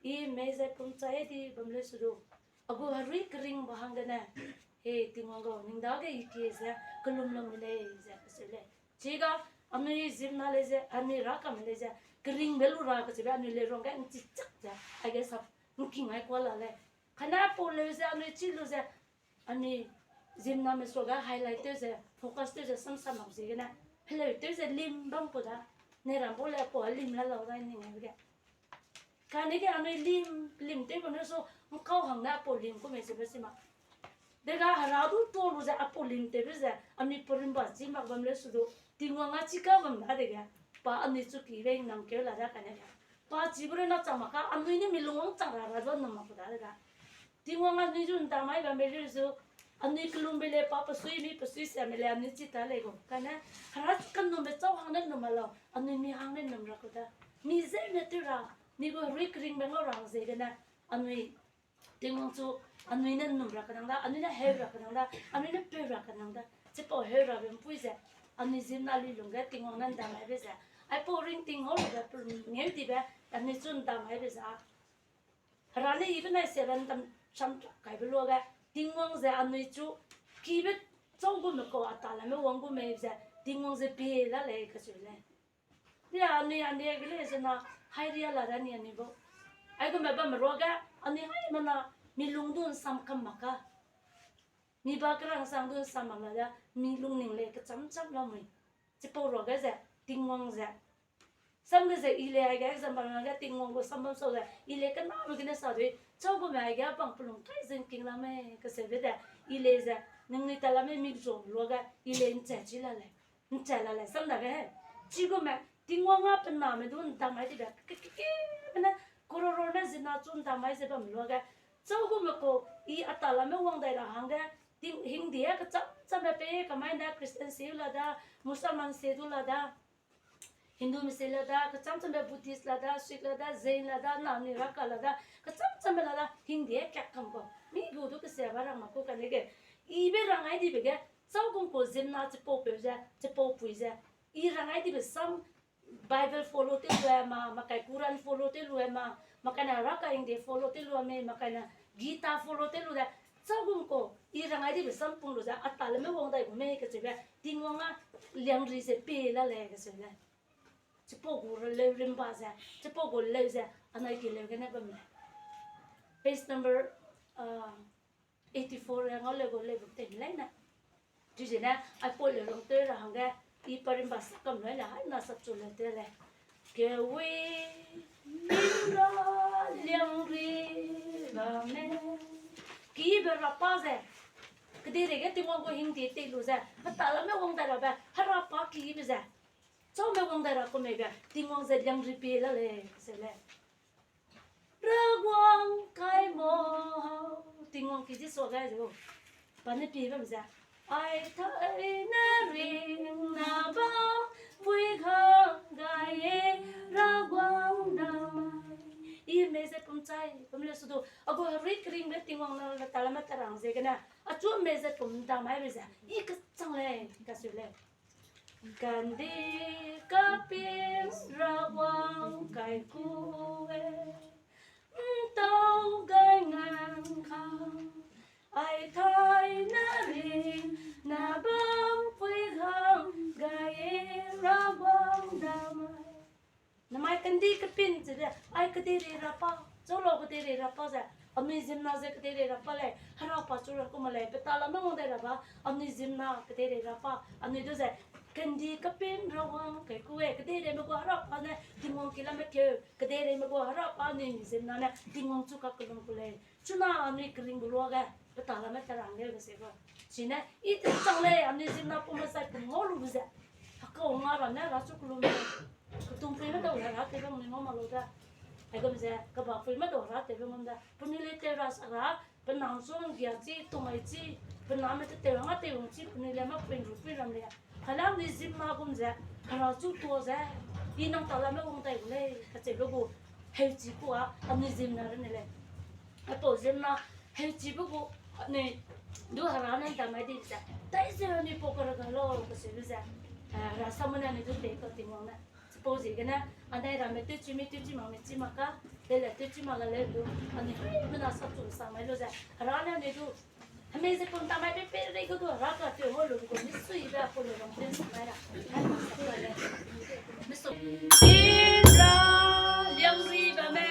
I mei ze pum chai di bam le su du. A gu herui kering ba hangge ne. He Tingwang gau, ning dage I kie ze, kelum lau mi lei ze, kacheu lei. Chiga, anui zimna lei ze, anui rakame lei ze, keringbe lu ra kacheube anui lei ruangge nchi chak ze, aige sap, nking ai kua la lei. Kane pau leu ze, anui chi lu ze, anui zimname suage highlight tew ze, focus tew ze, samsam mak ziegene, heleu tew ze lim bam ku da, ne ram pau lei pau lim la lau da ning aibe ge. Kane ge anui lim, lim tew bam ne su, nkau hang ne apau lim ku mei chibe si ma. Dega Hera du tuâ lu ze apau lim tewbe ze, anui perimba chi mak bam le su du, Tingwang a chi ka bam dadege, pa anui chu kibe nang keu la da kane ge. Pa chibe runa chang mak ka, anui ne mi lung wangchang ra ra du num mak ku dadege. Tingwang anui zu ndamai bambe leu zu, anui kelumbe lei pa pesui mi pesui siame lei anui chi ta lei gu. Kane, Hera chu kanumbe chau hang ne num a lau, anui mi hang ne num ra ku da. Mi zene tew ra, mi gu herui keringbe ngau ra hang ziegene, anui Tingwang chu, anui ne num ra kenang da, anui ne heu ra kenang da, anui ne peu ra kenang da. Chipau heu rabe mpui ze, anui zimna lui lungge Tingwang ne ndamaibe ze. Aipau ring ting ngau lube, pe ngeu dibe, anui chu ndamaibe ze. Hera ne I benai siabe ndam samtrak kaibe luage, Tingwang ze anui chu, kibe chau gume kau a talame wang gu mei ze, Tingwang ze pie la lei kacheu lei. Dia anui anui ge lei zena, hai ria la da ni anui bau. Aigume bamme ruage, anui haimena, mi lung du nsam kam mak ka. Mi ba kerangsang du nsam mak la da, mi lungning lei kecham cham lamui. Chipau ruage ze, Tingwang ze. Samge ze I lei aige example nage Tingwang gu sam bam sau ze, I lei kenabe gene sa dui, chau gume aige bang pelung kai ze nking la mei, kaseube de, I lei ze, ningnui talame mi zu luage, I lei nche chi la lei. Nche la lei, sam dage he. Chigume, Tingwang a pe name du ndamai dibe, ke, ke, ke, mene, kororo ne zina chu ndamai ze bam luage. Chau gume kau, I a talame wang dai ra hangge, ting, hingdie kecham chambe pe, kamai nda Christian se la da, Musalman se du la da, Hindume se la da, kecham chambe Buddhist la da, Sikh la da, Jain la da, nani Raka la da, kecham chambe la da, hingdie kak kam kau. Mi gu du kesiaba rang mak ku kane ge, I be rangai dibe ge, chau gum kau zimna chipau peu ze, chipau pui ze, I rangai dibe sam Bible follow tew lu ma, makai Quran follow tew lu ma, makai na Raka hingdie follow tew lu mei, makai na Gita follow tew lu de, chau gum kau, I rangai dibe sam pung lu ze, a talame wang dai gu mei kacheube, Tingwang a liangri ze pie la lei kacheu lei. Chipau gu leu rimba ze, chipau gu leu ze, anai ki leu gene bam lei. Page number, uh, eighty-four e ngau leu gu leu bu tei leine. Chizene, aipau leu rang tew ra hangge, I pa rimba sa kam lei le, haina sap chu leu tew lei. Kewi, mira, liangri, rame. Kibe rapa ze. Kedeirei ge Tingwang gu hingdie tei lu ze, pe talame wang dai rabe, herapa kibe ze. Chaume wang dai ra ku mei be, Tingwang ze liangri pie la lei, ze lei. Rawang kai mau, Tingwang ki ji suage zu. Pa ne pie bam ze. Ai thai na ring na ba, pui kang gai e, Rawang damai. I mei ze pum chai, pum le su du. A gu herui keringbe Tingwang na le talame tarang ziegene. Achu mei ze pum damai be ze. I kechang lei, kacheu lei. Kandikapin Rawang kaikue, ntau gai ngan kang, ai thai na ring, na bampui hang gai Rawang damai. Namai kandikapin ze de, ai kedeirei rapa, chau lau kedeirei rapa ze, anui zimna ze kedeirei rapa lei, herapa chu ra ku ma lei, pe talame wang dai ra ba, anui zimna kedeirei rapa, anui du ze, Kendi kapin Rawang ke kue, kedeireime gu hera pa ne Tingwang ki lame keu, kedeireime gu hera pa anui mi ziemmena ne Tingwang chu kakellum ku lei. Chuna anui keringbe luage, pe ta lame terang leu de se gu. Chine, i te chang lei, anui ziemmena pum zai pum ngau lu ze. Hekau nga ra ne ra chu kellum lei. Ketum pui me dau ra ra te bam ni ngau ma lu da. Aigum ze, keba pui me dau ra te bam da. Penui le te ra sa ra, pe nang chu nggia chi, tumai chi, pe name te te nga te wang chi, penui le ma pui ru pui ram le. Kala anui ziemmena gum ze, hera chu tuâ ze, i nang ta lame wang dai gu lei, kacheube gu, heuchi kua, anui ziemmena rene lei. Aipau ziemmena, heuchibe gu, anui, du hera ne damai di ze, dai ze anui pau kara ga lau, kacheube ze, eh, hera samune anui du tei ka Tingwang ne. Chipau ziegene, anai ramme tewchi mi, tewchi mak mi, chi mak ka, lele tewchi mak la leu du, anui haimena sapchu samai lu ze, hera ne anui du, hemi ze pum tamai pe pe rei gu du, hera ka tew ngau lu gu, misuibe apau lu bam tew samai ra, haimena sapchu le. Misui. Indra, liangri bame.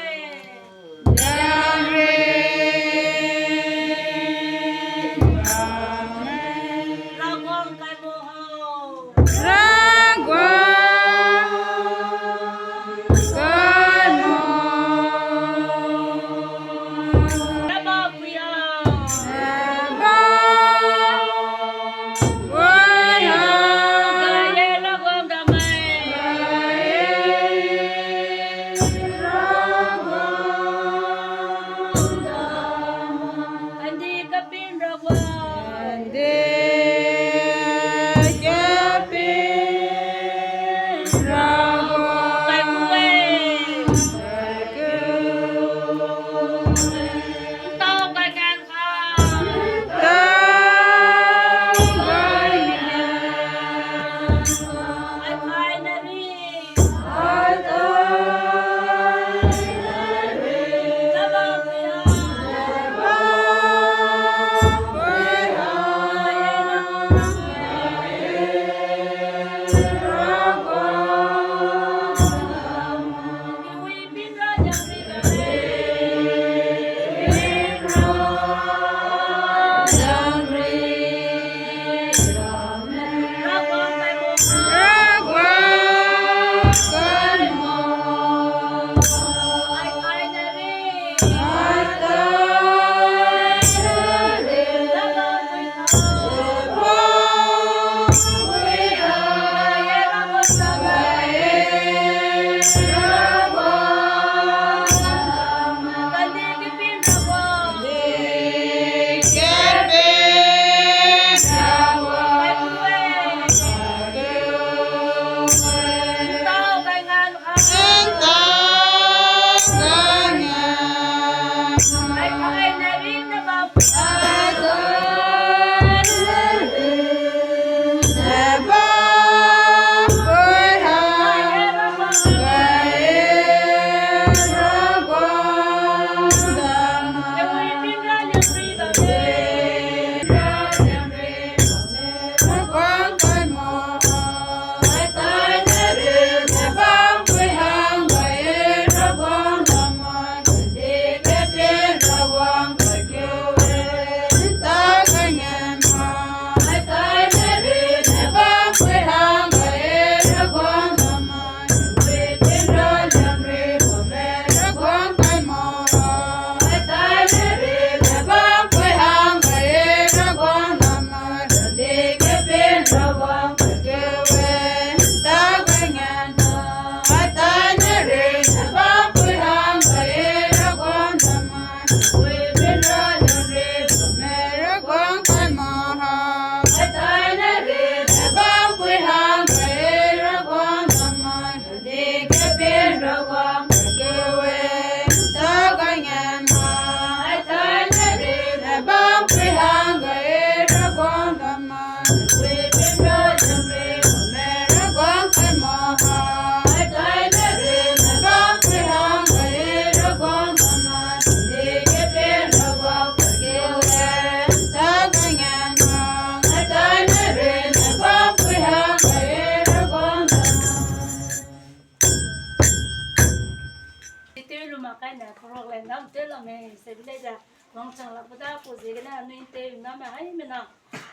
Tew lu mak kai ne, korok le nam tew la me, se bi lei ze, wangchang lak pe da, pau ziegene, anui tew name haimena.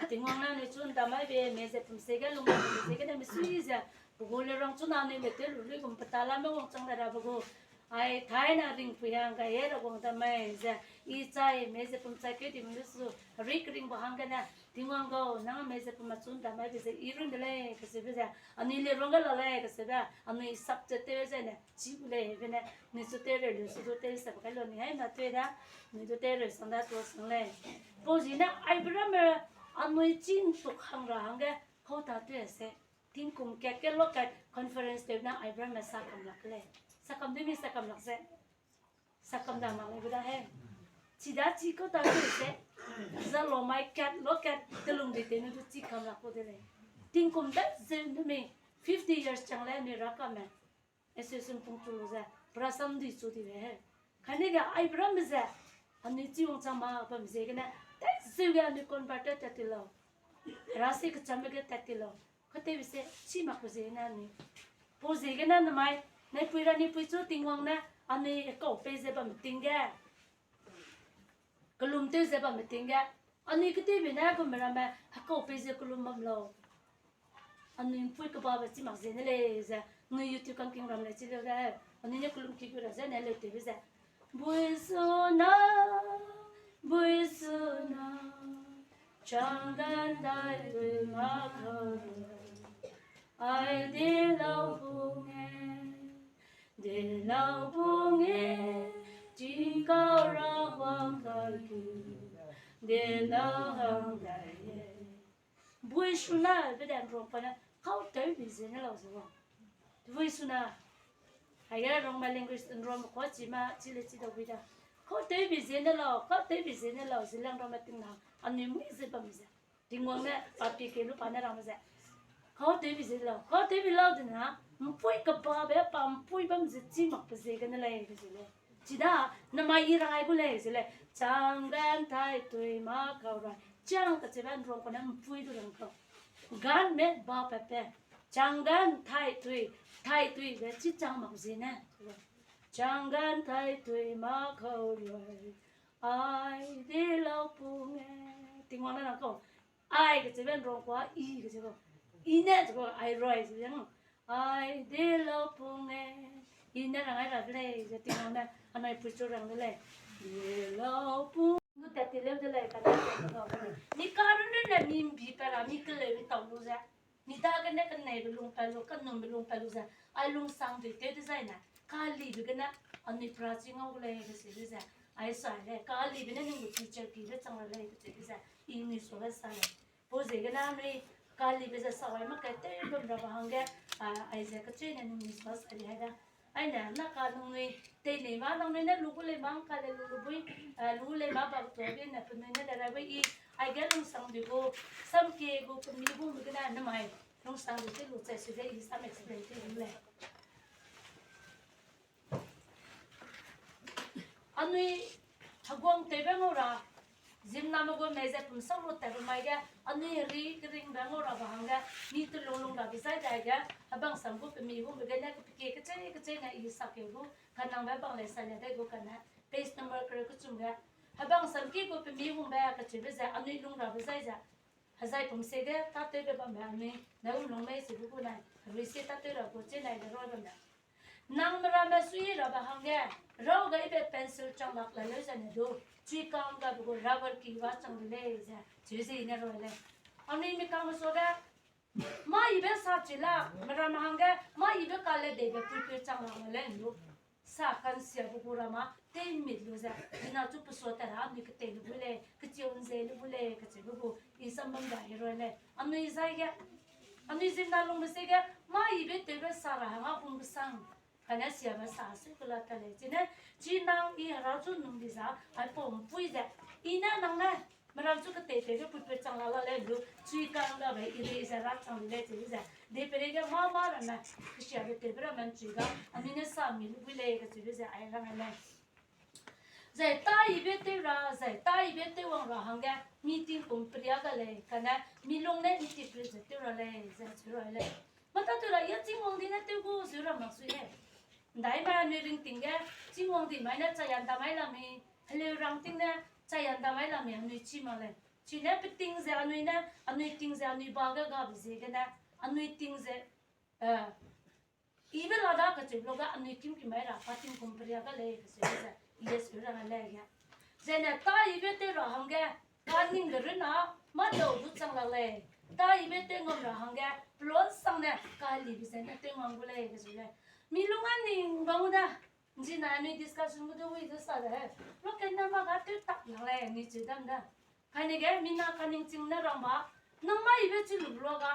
Tingwang ne anui chu ’ndamai be, me ze pum se ge, lung ge pum se ge, ne me sui ze, pe gu le rang chu na anui me te lu lui gum pe ta la me wangchang da ra pe gu. Ai, thai na ringpui hang gai e ra guang da mai ze, i chai, me ze pum chai keu di me su, rik ring ba hangge ne, Tingwang gau, nang me ze pum ma chu ’ndamai be ze, i run de lei, kese be ze, anui le rang ge la lei, kese be, anui sap ze tew ze ne, chi gu lei, be ne, ni su tew re lu, su du tew se ba kai lo ni hai ma tew da, ni du tew re sang da tu sang lei. Pau zi ne, ai be ramme, anui chin tuk hang ra hangge, kau ta tew se, tingkum kat ke lo kat conference tew na ai be ramme sa kam lak lei. Sa kam de mi sa kam lak ze. Sa kam da mak lei be da he. Chi da chi kau ta tew se. Za lo mai kat lo kat telung de te nu du chi kam lak kau de lei. Tingkum da ze nu mi fifty years chang le mi ra kam me. Association pung chu lu ze, pra sam di chu di le he. Kane ge ai be ramme ze, anui chi wangchang ma bam ziegene, tezeu ge anui convert tat ti lau. Ra si kechamme ge tat ti lau. Katewbe se, chi mak pe ziegene anui. Pau ziegene namai, naipui ra nipui chu Tingwang ne, anui kau pei ze bam ting ge. Kelum tew ze bam ting ge. Anui ketewbe ne gume ramme, hekau pei ze kelum bam lau. Anui ’mpui kebabe chi mak ziene lei ze, anui YouTube kangking ram lei chi leu ge, anui ne kelum ki gu ra ze ne leu tewbe ze. Bui suna, bui suna, changgan dai lui ma kau lu. Ai de lau pung e, de lau pung e, tingkau ra wang kai ki, de lau hang dai e. Bui suna, be de ’nrong pa ne, kau tewbi ziene lau ze wang. Bui suna, aige Rongmei language ’nrong kua chi ma, chi le chi dau bui da. Kau tewbi ziene lau, kau tewbi ziene lau, zi lang ramme ting na, anui mui ze bam ze. Tingwang ne pa pi ke lu pa ne rang ze. Kau tewbi ze lau, kau tewbi lau de na, ’mpui kebabe pa ’mpui bam ze chi mak pe ziegene lei be ze lei. Chida, namai i rai gu lei ze lei, changgan tai tui ma kau rai. Chang kacheube ’nrong kane ’mpui du rang kau. Gan me ba pepe. Changgan tai tui, tai tui be chi chang mak ziene. Changgan tai tui ma kau rai. Ai de lau pung e. Tingwang ne rang kau. Ai kacheube ’nrong kua, i kacheube. I ne cheu kau, ai rai ze yang. Ai de lau pung e. I ne rang ai ra de lei ze Tingwang ne, anai pui chu rang de lei. De lau pung. Lu tat ti leu de lei, kane. Mi karunne mi ’mbi pa ra, mi keleu mi tau lu ze. Mi dagene keneibe lung pat lu, kanumbe lung pat lu ze, ai lungsangdui tew dezaine, kalibe gene, anui pra chi ngau gu lei kacheu de ze, ai sa lei, kalibe ne ning gu teacher kibe chang ra lei kacheu de ze, i nui suage sa lei. Pau ziegene anui kalibe ze sa ai mak kai tew bam rabe hangge, a, aize kacheune ning nui sua sa lei hai da. Aine, na ka nangnui teinei ma, nangnui ne lu gu lei ma, ngka le lu lu bui, a, lu gu lei ma bak tuage ne penui ne le ra bui i, aige lungsangdui gu, samkie gu pemi bumbe gene namai, lungsangdui te lu chai su de i sam explain te lu lei. Anui heguang tewbe ngau ra, ziemmename gu mei ze pum sau lu tatbe mai ge, anui heri keringbe ngau rabe hangge, mi telung lung rabe zai dai ge, hebang sam gu pemi bumbe gene kepekie kechei kechei ne i sakeu gu, kanangbe bang lei sa lia dai gu kane, page number kereu kechum ge, hebang sam ki gu pemi bumbe kacheube ze, anui lung rabe zai ze, hezai pum se ge tâtewbe bambe anui, nai um lung mei se gu gu nai, herui se tâtew ra gu chie nai de roi bambe. Nang meramme sui rabe hangge, raw gaibe pencil chang lak la leu zene du, chui kang gabe gu rubber ki ba chang de lei ze, cheu ze i ne roi lei. Anui mi kangme suage, mâ yibe sa chi la, meramme hangge, mâ yibe kale deibe puipeu chang lak la lei du. Sa kansiabe gu ramme, teimit lu ze, zina chu pesua tat ra, anui ketei lu bu lei, kecheu nzei lu bu lei, kacheube gu, i sam bam da i roi lei. Anui zai ge, anui ziemmena lungbe se ge, mâ yibe tewbe sa ra hangge hung kesang. Kane siabe sa se kela ta lei. Chine, chi nang i hera chu nung di za, aipau ’mpui ze. I ne nang ne, meram chu ketei tewbe puipeu chang la la lei lu, chui kang gabe i rei ze ra chang lei cheu ze. Deipeirei ge mâ mâ ramme, kesiabe tewbe ramme ’nchui ga, anui ne sa mi lu bu lei kacheube ze ai rang lei. Zai tâ yibe tew ra, zai tâ yibe tew wang ra hangge, mi tingkum peria ga lei, kane, mi lung ne ’ntip ri ze tew ra lei, ze cheu ra lei. Mâ tâtew ra, ya Tingwang di ne tew gu zeu ra mak sui e. ’Ndaime anui ringting ge, Tingwang di mai ne chaya ’ndamai la mi, heleu rang ting ne, chaya ’ndamai la mi anui chi mak lei. Chine peting ze anui ne, anui ting ze anui ba ge gabe ziegene, anui ting ze, eh, ibe la da kacheu luage anui kim ki mai ra, pa tingkum peria ga lei, kacheu ze, i e su ra lei ge. Zene ta ibe tew ra hangge, kaningbe runa, mâ dau du chang lak lei. Ta ibe tew ngam ra hangge, pelon sang ne, kalibe zene tew ngam gu lei, kacheu lei. Mi lung a ning bam gu da, nzi na anui discussion gu du wi du sa de. Lo kena ma ga tew tak lak lei, mi cheu dam da. Kaine ge, mi na kaningching ne rang ba, nang mâ ibe chi lu luage,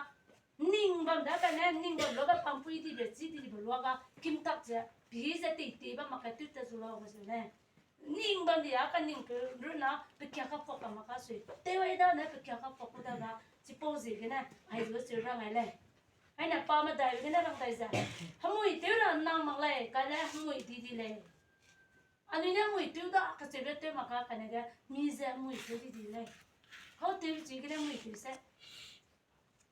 ning bam da kane, ning bam luage pampui dibe, chi dibe luage, kim tak ze, pi ze tei tei bam mak kai tew te zu lau kacheu lei. Ning bam di a kaningpeu runa, pe kia kapak ka mak ka sui. Tew ai da ne pe kia kapak ku da ga, chipau ziegene, ai zu cheu ra ngai lei. Aine pa medaibe gene rang dai ze, hemui tew ra nang mak lei, kane hemui di di lei. Anui ne hemui tew da kacheube tew mak ka kane ge, mi ze hemui tew di di lei. Hau tew chi gene hemui tew se.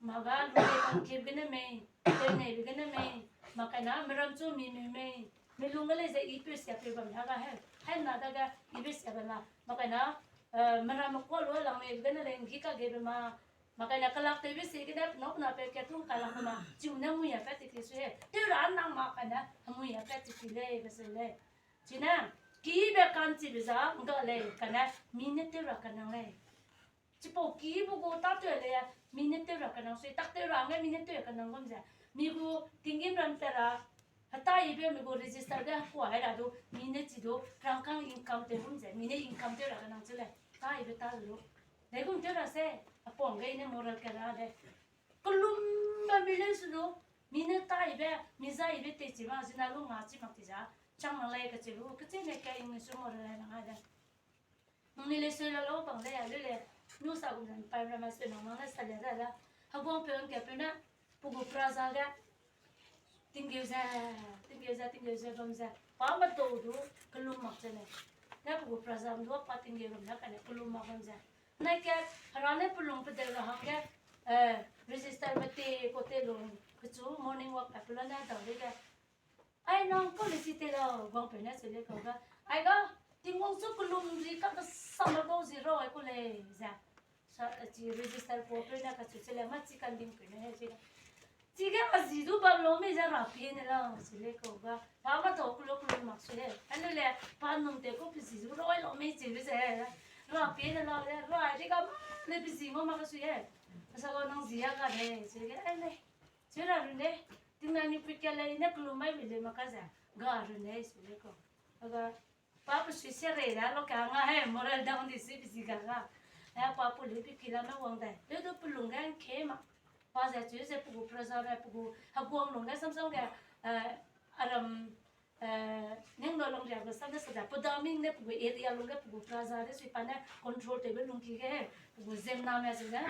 Maga lu lei kangkebe gene mei, tewneibe gene mei, mak kaina meram chu mi mi mei, mi lung ge lei ze i peu sia peu bam ha ga he, hai na dage i peu sia be la, mak kaina, eh, meram me kuâ lu lang meibe gene lei nggi kagebe ma, mak kaina kelak tewbe ziegene penau penapeu kat tung kai lak ma, chiu ne hemui a pat ti ti sui he, tew ra nang mak kaina hemui a pat ti ti lei, kacheu lei. Chine, kibe ka'nchibe za ngga lei, kane mi ne tew ra kanang lei. Chipau kibe gu tâtew lei, mi ne tew ra kanang sui, tak tew ra hangge mi ne tew kanang gum ze. Mi gu tinggîm ram tat ra, heta ibe mi gu register ge hekua hai ra du, mi ne chi du, rangkâng income tew gum ze, mi ne income tew ra kanang cheu lei, ta ibe ta lu. Dei gum tew ra se, apau hangge i ne moral kat ra de. Kelum bam mi leu su du, mi ne ta ibe, mi za ibe tei chi ma, zina lu nga chi mak ti za, chang nang lei kacheu lu, kecheîne ka English moral nang ai de. Nangnui le sui la lau bang lei a lu le, nu sa gum ze pai ramme sui nang nang le sa le da da. Heguangpeu ngkapeu ne, pe gu praza ge, tinggeu ze, tinggeu ze, tinggeu ze bam ze, pa medau du kelum mak ze lei. Ne pe gu praza du pa tinggeu bam ne kane kelum mak bam ze. Nai ke, hera ne pelung pedeu ra hangge, eh, register me te ko te lung, pechu morning walk pa pelane dau lei ge. Ai nang kau le si te lau, guangpeu ne cheu lei kau ga. Ai ga, Tingwang chu kelum zi ka kesang ra bau zi rau ai ku lei ze. Sa, chi register ko peu ne kacheu cheu lei, mâ chi kandingpeu ne he chi. Chige a zi du bam lau mei ze ra pie ne lau, cheu lei kau ga. Pa medau kelum kelum mak sui lei. Ai lu le, pa num te ku pe zi du rau ai lau mei cheu ze. Ra pie ne lau le, ra ai de ga ma, le pe zi ngau mak ka sui e. Sa ga nang zi a ga lei, cheu ge, ai lei. Cheu ra run lei, tingnai ni pui kia lei, ne kelum mai bi lei mak ka ze. Ga run lei, cheu lei kau. A ga, pa pe sui sia rei da, lo ka nga he, moral down di si pe zi ga ga. Eh, pa pe lei pe ki la me wang dai. Leu du pelung ge ngke ma. Pa ze cheu ze pe gu praza me, pe gu heguang lung ge samsam ge, eh, aram, eh, ning lo lang ria ge sam de sa da, pe daming ne pe gu area lung ge pe gu praza de sui pa ne control tewbe lungki ge, pe gu ziemmename cheu ze.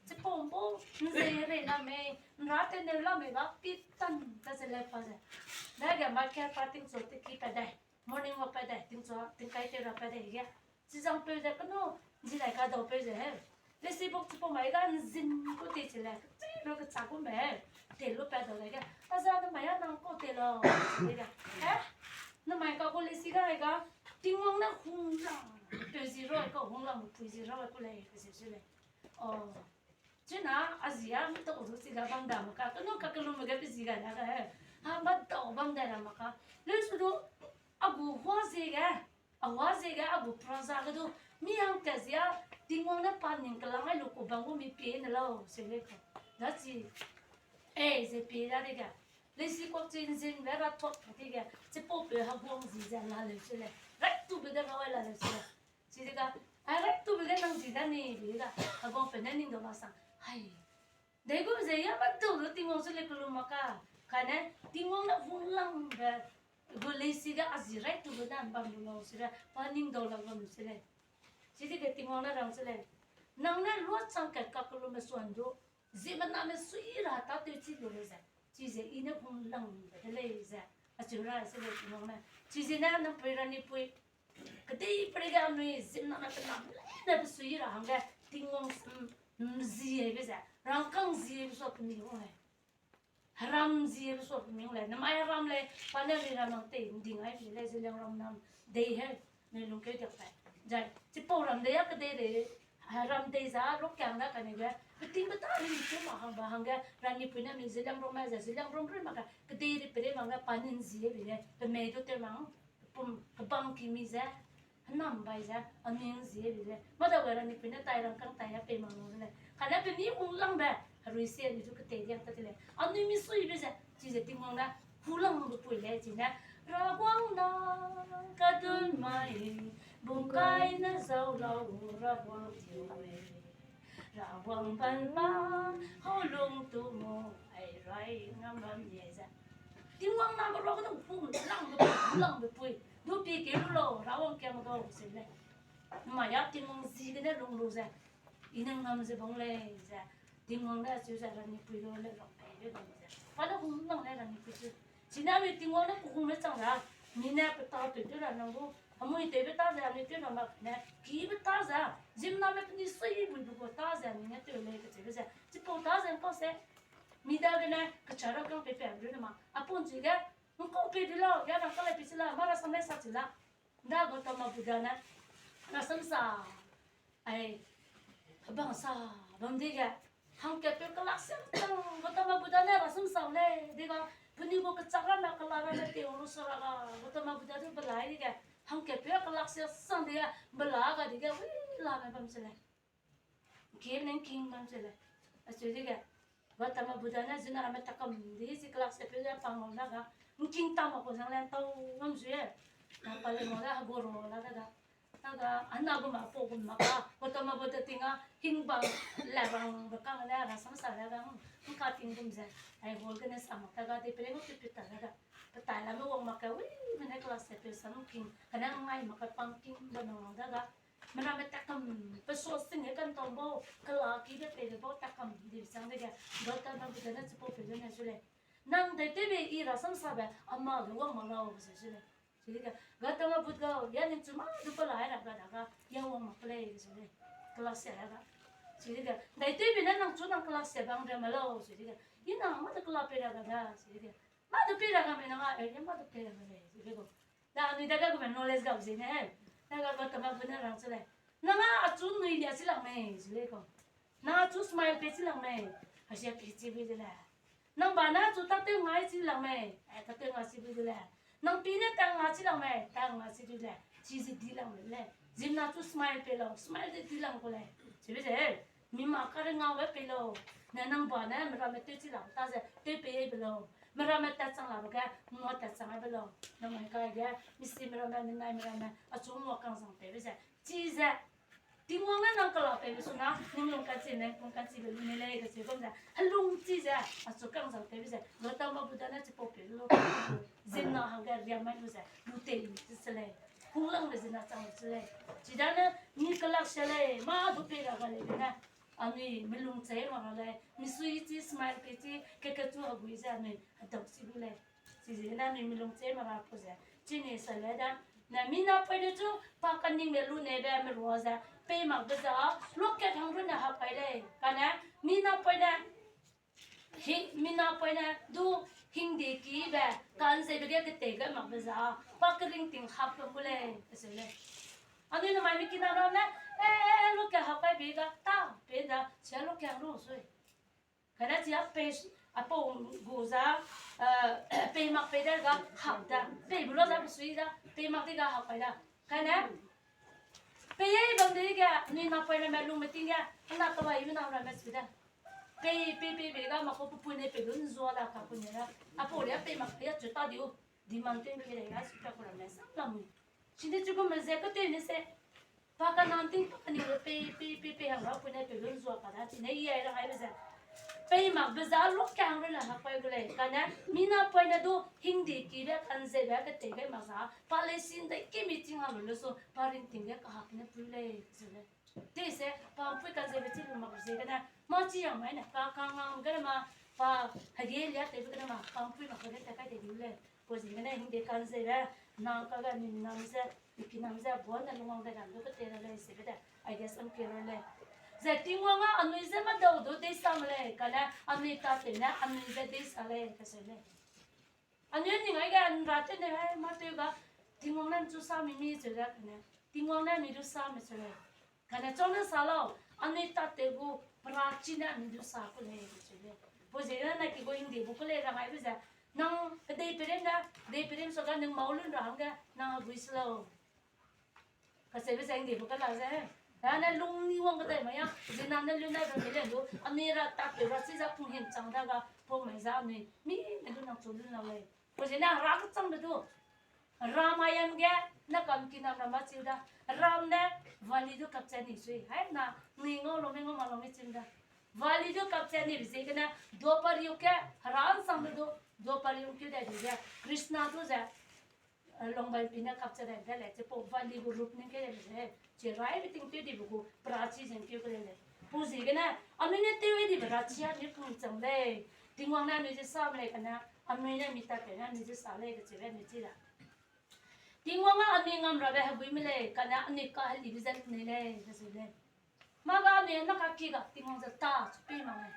Chipau mpau, nze rei la mei, nra tew neu la mei ba, pi tan ta ze lei pa ze. Dage market pa tingchu te ki pat dai. Morning walk pat dai, tingchu, tingkai tew ra pat dai ge. Chizangpeu ze kenu, zi dai kadaupeu ze he. Lesi buk chipau mai ga nzin ku te chi lei, chi lu kecha ku me he. Te lu pat dau lei ge. A za nemai a nang kau te lau, chi lei ge. Eh? Nemai ka gu lesi ga ai ga, Tingwang ne hunglang, peu zi rau ai kau hunglang, pui zi rau ai ku lei, pe zi chi lei. Oh. Chuna, a zi a, mi tau du chi ga bam da mak ka, kenu ka kelum ge pe zi ga da ga he. Ha, ma tau bam da ra mak ka. Leu su du, a gu hua ziege, a hua ziege, a gu praza ge du, mi hangkat zia, Tingwang ne pa ning kelang ai lu ku bam gu mi pie ne lau, se lei kau. Da chi, eh, ze pie da dege. Lesi kuak chi nzin be ra tuak ka dege, chipau peu heguang zi ze la leu se lei. Rai tube de rau ai la leu se lei. Chidega, ai rai tube ge nang zi da ni, bi da, heguangpeu ne ning dau la sang. Hai. Dei gu ze ya ma dau lu Tingwang su lei kelum mak ka. Kane, Tingwang ne hunglang be, gu lesi ge a zi rai tube da bam lu lau se lei, pa ning dau la bam se lei. Chidege Tingwang ne rang se lei. Nang ne luachang kat ka kelum me suan du, ziemmename sui ra tâtew chi lu lei ze. Chize i ne hunglang be de lei ze. Acheu ra se lei Tingwang ne. Chize ne nang pui ra ni pui. Kedeiperei ge anui ziemmename penam leine pe sui ra hangge Tingwang, mm, mm, zi be ze. Rangkâng zi be sua pe mi hung lei. Heram zi be sua pe mi hung lei. Namai heram lei, pa ne mi ram nang tei nding ai mi lei, Zeliangrong nam dei he, mi lungkeu diak pai. Zai, chipau ram dei a kedei lei, Ram dei za, rokang da kane ge, peting beta ri mi tew ma hangba hangge, ranipui ne mi zeliang rom me ze, zeliang rom rui mak ge, kedei ri pere mak ge, pa nin zie bi ge, pe mei du tew mang, pum, kebang ki mi ze, henam bai ze, anui zie bi ze, mâ dau ge ranipui ne tai rangkâng tai a pei mak lu de lei. Kane pe ni hung langbe, herui sie ni du ketei diak ta de lei. Anui mi sui bi ze, chize Tingwang ne, hu lang du pui lei, chine, Raguang na, kadun mai, bungkai ne zau lau, Raguang tiu e. Raguang ban ba, hau lung tu mo, ai rai ngam bam ye ze. Tingwang na ga rua ga dau hu lang be, hu lang be pui. Du pi ke lu lo, Raguang kiam gau se lei. Ma ya Tingwang zi gene lung lu ze. I ne ngam ze bang lei ze. Tingwang ne cheu ze ranipui lu le rang pei be bam ze. Pa ne hung lang le ranipui cheu. Chine anui Tingwang ne kehungme chang ra. Mi ne pe ta tew tew ra nang gu. Hemui tewbe ta ze anui tew ra mak ne. Kibe ta ze. Ziemmename peni sui bui bu gu ta ze mi ne tew lei kecheube ze. Chipau ta ze ngkau se. Mi dagene, kechara kang pei pei ru ne ma. Apun chi ge, ngkau pei di lau, ya rang kalai pei chi la, ma rasam ne sa chi la. Da Gautama Buddha ne, rasam sa, ai, hebang sa, bam di ge, hangkatpeu kelak sia tang, Gautama Buddha ne rasam sa lei, di ga, peni gu kechak ramme kela ramme tei wang lu sa ra ga, Gautama Buddha du belai di ge, hangkatpeu kelak sia sang di ge, bela ga di ge, wi la me bam se lei. Ngking ne ngking bam se lei. Acheu di ge, Gautama Buddha ne zina ramme takam di chi kelak siapeu ze pang ngau na ga, ngking tam a ku zang le ntau bam zui e. Na pa le ngau le hegu ru la da ga. Na ga, ana gu ma pau gu ma ga, Gautama Buddha ting a, hingbang, lebang, bekang le, rasam sa le ga, ngka ting gum ze, ai hol gene sa mak ta ga, de pele ngu tu pi ta da ga. Petai la me wang mak ka, wi, mene kelak siapeu sam ngking, kane ngai mak ka pang king bam ngau da ga. Meramme takam, pe suasing ge kantau bau, kela kibe peibe bau takam, di sang dege, Gautama Buddha ne chipau peu ne su lei. Nang dai tewbe i rasam sabe, ama ge wang mak lau, ze su lei. Chidege, Gautama Buddha, ya ningchu mâ du pela ra ga da ga, ya wang mak lei, ze lei. Kelak sia ra ga. Chidege, dai tewbe ne nang chu nang kelak sia bang ra ma lau, chidege. I nang mâ du kelak pei ra ga da, chidege. Mâ du pei ra ga me nang a, e, ya mâ du pei ra ga lei, chidege. Da anui dage gume knowledge gap zene, da ga Gautama Buddha ne rang chu lei. Nang a achu nui lia chi lang mei, zu lei kau. Nang achu smile pei chi lang mei, a sia pei chi bui de lei. Nang ba ne achu tatew ngai chi lang mei, e, tatew ngai chi bui de lei. Nang pi ne tang ngai chi lang mei, tang ngai chi bui lei. Chize di lang mei lei. Zimna chu smile pei lau, smile de di lang ku lei. Chibe ze, mi ma karengabe pei lau. Ne nang ba ne meramme tew chi lang ta ze, tew pei be lau. Meramme tat chang labe ge, ngua tat chang be lau. Nang mai kai ge, misi meramme, ninai meramme, achu ngua kang zang peibe ze. Chize, Tingwang ne nang kela peibe suna, ninglung kanchi ne, kung kanchibe lu ne lei, kacheu bam ze. Helung chize, achu kang zang peibe ze. Gautama Buddha ne chipau pei lu, zimna hangge riam mai lu ze, lu tei lu chi se lei. Hunglang le zina chang lu chi lei. Chidane, ni kelak se lei, mâ du pei ra ga lei ne. Anui melung chei mak ra lei, misui chi, smile pei chi, kekechu hegui ze anui hedau chi gu lei. Chize ne anui melung chei mak ra pu ze, chine sa lei da. Ne mi napoine chu pa kaningbe lu nebe merua ze, pei makbe za, lokat hang runne hap kai lei. Kane, mi napoine, hi, mi napoine du hingde kibe, ka'nzeibe ge ketei gai makbe za, pa keringting hap bam gu lei, kacheu lei. Anui namai mi kinam ramme, e, e, e, lokat hap kai pei ga, ta, pei da, chia lokat lu sui. Kane chia pei, apau gu za, pei mak pei de ga hap da, pei bu la za pe sui da, pei mak de ga hap kai da. Kane, pei ei bam de ge, anui napoine me lungme ting ge, ana kelaibe na ramme sui da. Pei, pei, pei, pei ga mak ku pepui ne pei lu nzua da ka ku ne da. Apau ria pei mak pei a chu ta diu, demand tew ke lei ga su pa ku ramme sam lamui. Chine chu gume ze katew ne se. Pa kanang ting pa kaningbe pei, pei, pei, pei hang ra pui ne pei lu nzua ka da, chine i ai ra aibe ze. Pei makbe za lokat hang runne hap kai gu lei. Kane, mi napoine du hingde kibe ka'nzeibe ketei gai mak za, pa lei sin de ki mi ching ha lu le su, pa ringting ge kahap ne pui lei, zu lei. Te se, pa mpui ka'nzeibe chi lu mak ziegene, mâ chi yang mai ne, pa kangam gene ma, pa hege lia tewbe gene ma, pa mpui mak ge tat kai de lu lei. Pau ziegene hingde ka'nzeibe, nang ka ge mi nam ze, mi kinam ze, buane lungwang de ram du ketei ra lei, sebe de, idea sam ke ra lei. Ze Tingwang a anui ze mâdau du deisame lei, kane anui tatew ne anui ze deisa lei, kacheu lei. Anui ning aige anra tew ne, mâ tew ga, Tingwang ne nchu same mi cheu ze kane, Tingwang ne mi du same cheu lei. Kane chau ne sa lau, anui tat tew gu perachi ne anui du sa ku lei, kacheu lei. Pau ziegene na ki gu hingde bu ku lei rang aibe ze, nang kedei perim ne, kedei perim sa ga nang mâu lun ra hangge, nang hegui se lau. Kacheube ze hingde bu ka la ze, ra ne lung ni wang kedei mai ya, zinam ne lun dai bam mi le du, anui ra tat tew ra chi ze pung him chang da ga, pau mai za anui, mi ne du nang chu lun lau lei. Pau ziegene ra kechangbe du, Ramayana ge, na kam kinam ra ma chiu da. Ram ne valley du kapchat ni sui. Hai na, nui ngau lu mei ngau ma lu mei chim da. Valley du kapchat ni ziegene, Dwapar yug ge, hera nsangbe du, Dwapar yug keu dai di ze, Krishna du ze, lungbai pi ne kapchat dai de lei, chipau valley gu rup ning keu dai de lei, chi raibe ting tew dibe gu perachi ze keu ke lei lei. Pau ziegene, anui ne tew dibe rachi anui pung chang lei. Tingwang ne anui ze sa me lei kane, anui ne mi tat tew ne anui ze sa lei kacheube anui chi da. Tingwang a anui ngam rabe heguime lei, kane anui kahelibe ze lunei lei, kacheu lei. Mâ ga anui na kaki ga Tingwang ze ta chu pei mak lei.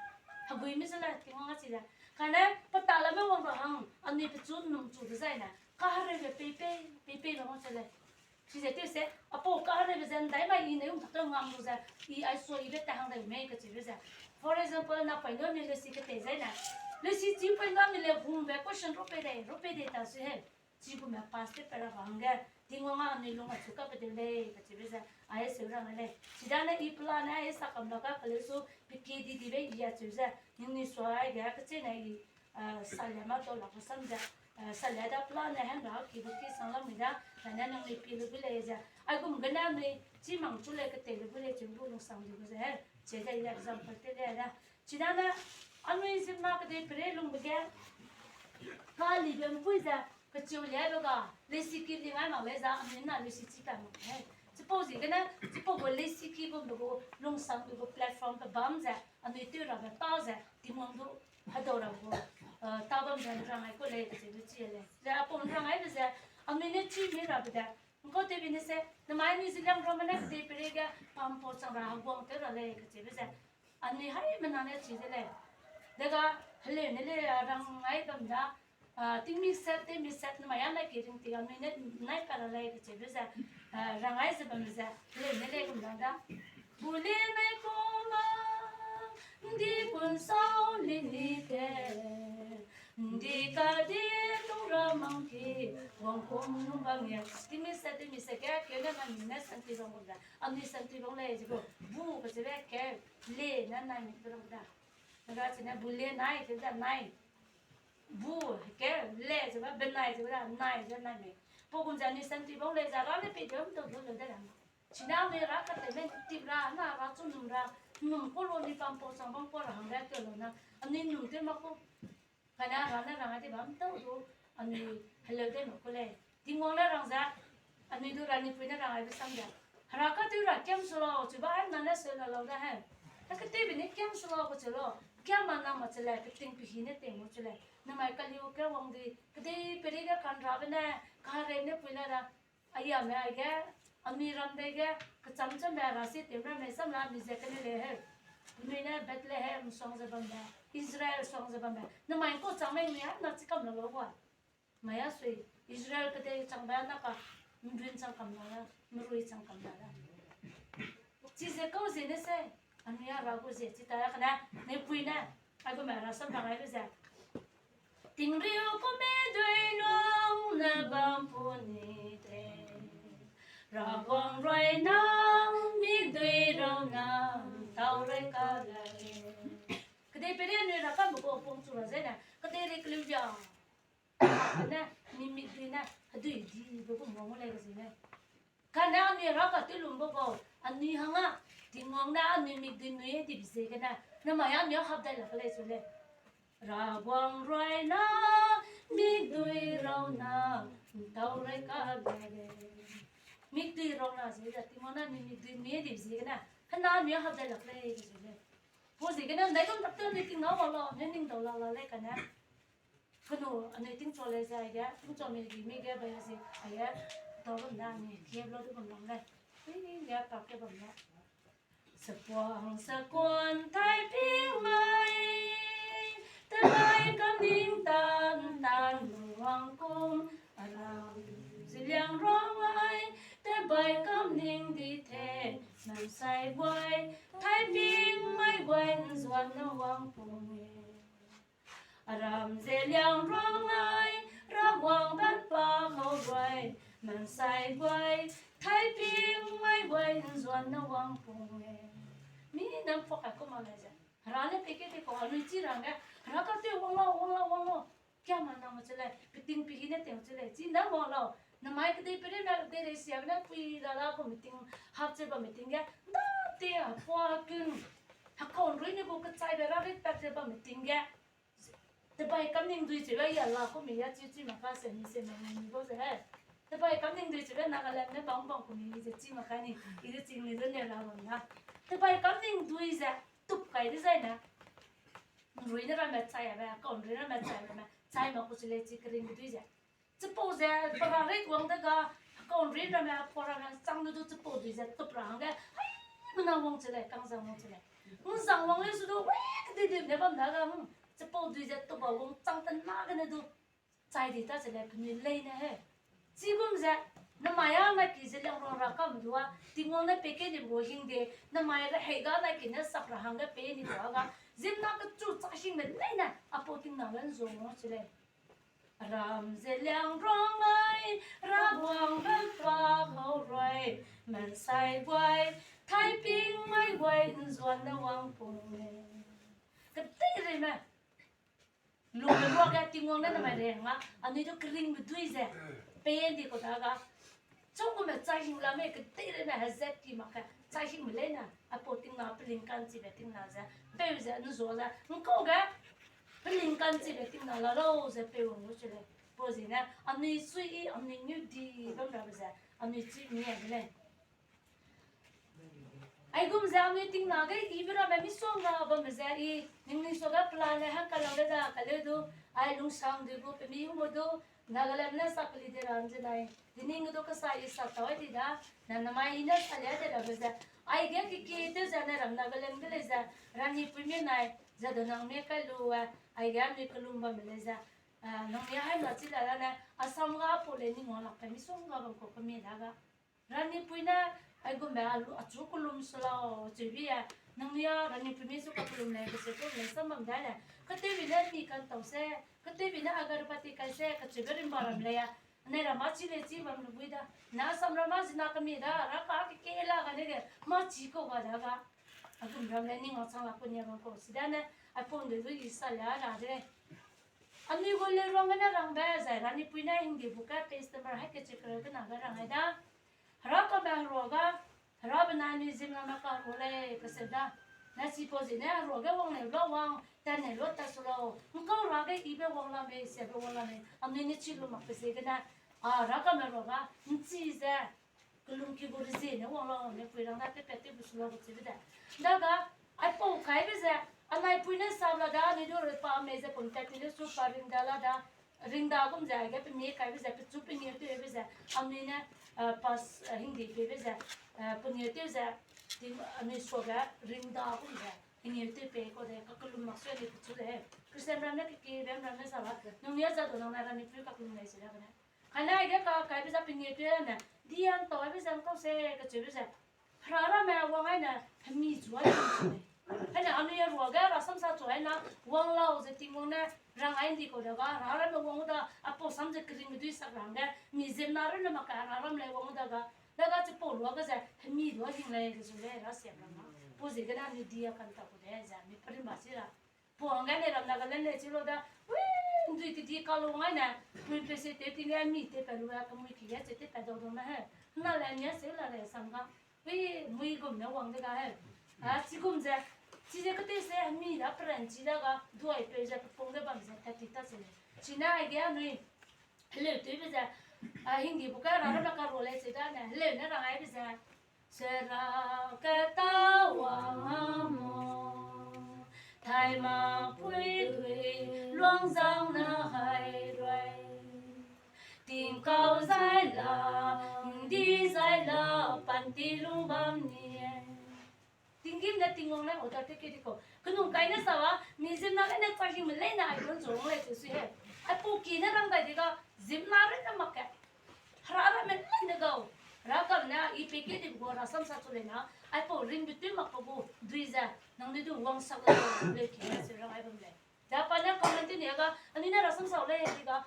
Heguime ze lei Tingwang a chi lei. Kane pe talame wang ra hang, anui pechu num chu dezaine, kahereube peipei, peipei ba ngau che lei. Chize tew se, apau kahereube ze ndai mai i ne um tak tew ngam lu ze, i ai sua ibe ta hang dai mei kacheube ze. For example, na paî nui mi lesi ketei zaine. Lesi chi paî nui mi le hungbe question ru pei dei, ru pei dei ta sui he. Chigume pass tew pe ra ba hangge, Tingwang a anui lung achu kape tew lei kacheube ze, ai seu rang lei. Chidane i pelane ai sa kam la ga keleu su, pe ki di dibe i acheu ze, ningnui suai ge kecheîne i, salia mâ tau lak kesam ze, salia da pelane hang ra ki bu ki sang lam mi da, kane nangnui pie lu bu lei ze. Aigum gene anui chî mang chu lei ketei lu bu lei cheu gu lungsang di gu ze he. Chide i example tew lei da. Chidane anui ziemmena kedei pere lungbe ge, kalibe mpui ze, kecheu liaibe ga, lesiki li ngai mak lei za, anui na lesi chi kai mak lei. Chipau ziegene, chipau gu lesiki gumbe gu lungsangbe gu platform pe bam ze, anui tew rabe ta ze, Tingwang du hedau ra gu, ta bam ze nrang ai ku lei kacheube chi lei. Ze apau nrang aibe ze, anui ne chi mi rabe de, nkau tewbe ne se, namai anui Zeliangrongme ne kedei pere ge pampau chang ra heguang tew ra lei kacheube ze, anui haimena ne chi de lei. Dega heleu ne le rang ai bam da, tingmi set, tewmi set, namai a nai ki ring ti anui ne nai pa ra lei kacheube ze, rang ai ze bam ze, heleu ne le gum rang da. Bule nai ku ma, ndi kun sau li ni te, ndi ka di tung ra mang ki, wang kum nung bam ye. Tingmi set, tewmi set ge, keu ne nai mi ne santi bam gum da. Anui santi bam lei ze gu, bu kacheube keu, le ne nai mi bam da. Ra chine bule nai, keu ze nai. Bu, keu, le ze ba, benai ze ba, nai ze nai mei. Pau gum ze anui santi bam lei ze, ra ne pei de mtau du leu de la. Chine anui ra katewme tip ra, na ra chu num ra, num ku lu ni pampau chang bam ku ra hangge keu lu na, anui num tew mak ku. Kane ra ne rang ai di bam tau du, anui heleu de mak ku lei. Tingwang ne rang ze, anui du ra ni pui ne rang aibe sam ze, hera katew ra kiam su lau, chu ba ai na ne seu la lau da he. Hera katewbe ne kiam su lau kacheu lau, kiam ma nang mak che lei, peting pehi ne ting gu che lei. Namai kaliu ke wang di, kedei peri ge kanrabe ne, kaherei ne pui la da, aiame aige, anui ram dei ge, kecham chamme ra si tim ramme sam la anui ze kene lei he. Anui ne Bethlehem suang ze bambe, Israel suang ze bambe. Namai kau chang mei nui a na chi kam la lau gua. Mai a sui, Israel kedei changbe na ka, mrun chang kam la, mrui chang kam la. Chize kau ziene se, anui a ra gu zie chi ta kane, ne pui ne, aigume ra sam rang aibe ze. Tingriu ku midui nung ne bam pu ni te. Ravguangc rui nang mikdui rau nang tau rei ka lei. Kedei peri anui ra kambe gu pung chu ra zene, kedei rei keliu dia. Ne, mi mikdui ne, hedui dibe gu mong lei ke zene. Kane anui ra katew lumbe bau, anui hang a, Tingwang ne anui mikdui nui dibe ziegene, namai anui hap dai lak lei chu lei. Ravguangc rui nang mikdui rau nang tau rei ka lei. Mikdui rau na ziege, Tingwang ne anui mikdui nui dibe ziegene, hena anui hap dai lak lei ke chu lei. Pau ziegene, ndaigum tak tew anui tingna wa lau, anui ning dau la la lei kane. Kenu anui tingchua lei ze aige, tingchua mi di mi ge bai zi aige, tau bam da anui, ge blo du bam lang lei. Ui, ge pak ge bam lei. Sepuang sekuan tai ping mai, tebai kam ning tan tan luang kum, aram Zeliangrong ai, tebai kam ning di te, na Sai guai, taiping mai guai nzuan ne wang pung e. Aram ze liang ruang ai, ra guang ben pa hau ruai, mansai guai, taiping mai guai nzuan ne wang pung e. Mi nam pok a ku ma le ze. Hera ne peke te ko, anui chi rang ge, hera ka te wang lau, wang lau, wang lau. Kia ma na mo che lei, peting pehi ne teng che lei, chi na wang lau. Namai kedei pere na kedei rei sia ne pui la la ko meeting, hap che ba meeting ge, da te a pua kun. Hakon rui ne ko kechai be ra rei tak che ba meeting ge. Tebai kam ning dui che ba ya la ko mi ya chi chi ma ka se mi se ma mi bo ze he. Tebai kam ning dui che ba Nagaland ne bang bang ko mi ze chi ma ka ni, i ze ching ni ze ne la bam na. Tebai kam ning dui ze, tup kai de zai na. Rui ne ramme chai abe, kaun rui ramme chai ramme, chai ma ku chi lei chi kering dui ze. Chipau ze, para rei wang de ga, kaun rui ramme, pa ramme, chang de du chipau dui ze, tup ra hangge, hai, mena wang chi lei, kangzang wang chi lei. Ngzang wang lei su du, wek di di ne bam da ga, hmm, chipau dui ze, tup ba wang chang te na gene du. Chai di ta che lei, penui lei ne he. Chigum ze, namai a na ki ze liang ruang ra kam du a, Tingwang ne peke ni bo hing de, namai re hei ga na ki ne sap ra hangge pe ni du a ga, zimna kechu chai hingme lei ne, apau tingna le nzua wang chi lei. Ram ze liang ruang ai, ra guang ben pa hau ruai, mansai guai, taiping mai guai nzuan ne wang pung e. Kedeireime. Lungbe ruage Tingwang ne namai rei hang a, anui du keringbe dui ze, pei ndi kau da ga. Chau gume chai hing la mei kedeireime hezat ki mak ge, chai hingme lei ne, apau tingna peling kanchibe tingna ze, peu ze, nzua ze, ngkau ge, peling kanchibe tingna la lau ze peu wang lu chi lei. Pau ziegene, anui sui i, anui ngeu di bam rabe ze, anui chi mi a de lei. Aigum ze anui tingna ge ibe ramme misongga bamme ze i, ningnui suage plan le hang kalang de da kaleu du, ai lungsang dui gu pemi hu gu du, Nagaland ne sak keli de ram ze nai, dining du kesa i sak tau ai di da, na namai i ne sa lia de rabe ze, aige keki tew ze ne ram Nagaland ge lei ze, Ranipuime nai, ze du nang me kai lu e, aige anui kelum bamme lei ze, nang ya hai na chi da da ne, Assam ga pau lei ning wang lak pe misongga bam kau kemi da ga. Ranipui ne, aigumbe a lu, achu kelum se lau, cheube e, nangnui a Ranipui mi su kakellum lei, kacheu kelum lei, sam bam dai lei. Katewbi ne mi kantau se, katewbi ne agarbatti kai se, kacheube rimba ram lei a. Anai ram mâ chi lei chi bam lu bui da. Na samram mâ zina kemi da, ra ka keke la ga dege, mâ chi kau ga da ga. Aigum ram lei ning wangchang lak ku nia bam kau. Sidane, aipau ndeu du i sa lei a ra de lei. Anui gu leu ruang gene rangbe, zai Ranipui ne Hindi bu ka page number hai kecheu kereu kena ge rang ai da. Hera kame heruage, hera benai anui ziemmename kaherua lei, kacheu da. Na chipau ziegene heruage wang nei lu wang, tat nei lu tat su lau. Ngkau ra ge ibe wang la mei, siabe wang la mei, anui ne chi lu makbe ziegene, a hera kame heruage, nchi ze, kelum ki gu rezie ne wang lau, ne pui rang da tepat tew bu su lau kacheube de. Daga, aipau kaibe ze, anaipui ne sap la da, anui du pa mei ze pum tat ti le su pa ring da la da, ring da gum ze, aige pemie kaibe ze, pechu pengeu tewbe ze, anui ne, eh, pas, eh, Hindi peibe ze, eh, pengeu tew ze, ting, anui suage ring da gum ze, pengeu tew pei kau de, kakellum mak su anui pechu de. Christian ram ne keki, ram ram ne sa la, nung ya za du nang na Ranipui kakellum lei se la bene. Kaine aige ka kaibe ze pengeu tew ne, dian tau aibe ze ngkau se, kacheube ze. Hera ramme wang ai ne, hemi chu ai ne. Hai ne anui heruage rasam sa chu ai na, wang lau ze Tingwang ne, rang ai ndi kau da ga, hera ramme wang da, apau sam ze keringme dui sak rang ge, mi ziemmena runne mak ka hera ram lei wang da ga, daga chipau luage ze, hemi du a hing lei kacheu lei, ra siam rang ma. Pau ziegene anui di a kan ta ku de ze, mi perimba si ra. Puang ge ne ram Nagaland lei chi lu da, wi, ndui kedi ka lu ngai ne, pui pese tew ting ge mi tew pa lu a, kemui ki ge cheu tew pa dau dau me he. Na le nia seu la lei sam ga, wi, mui gum ne wang de ga he. A, chigum ze, chize kete se mi da peranchi da ga, duai peu ze pepung ge bam ze tat ti ta se lei. Chine aige anui, heleu tewbe ze, a, Hindi bu ka ra ra ka ru lei cheu da ne, heleu ne rang aibe ze, Sera keta wang a mo, thaima pui dui luang zang na hai rui. Tingkau zai la, ndi zai la, panti lung bam nie. Tinggîm ne Tingwang ne order te keu di kau. Kenung kai ne sa wa, mi ziemmena gene chahingme leine aigum zu wang lei cheu sui he. Aipau ki ne rang dai di ga, ziemmena runne mak ge. Hera ramme leine gau. Hera kam ne i pe keu di gu rasam sa chu lei na. Aipau ringbe tui mak pe gu dui ze, nangnui du wangsak la lei ki ze rang ai bam lei. Da pa ne comment ne ga, anui ne rasam sau lei di ga,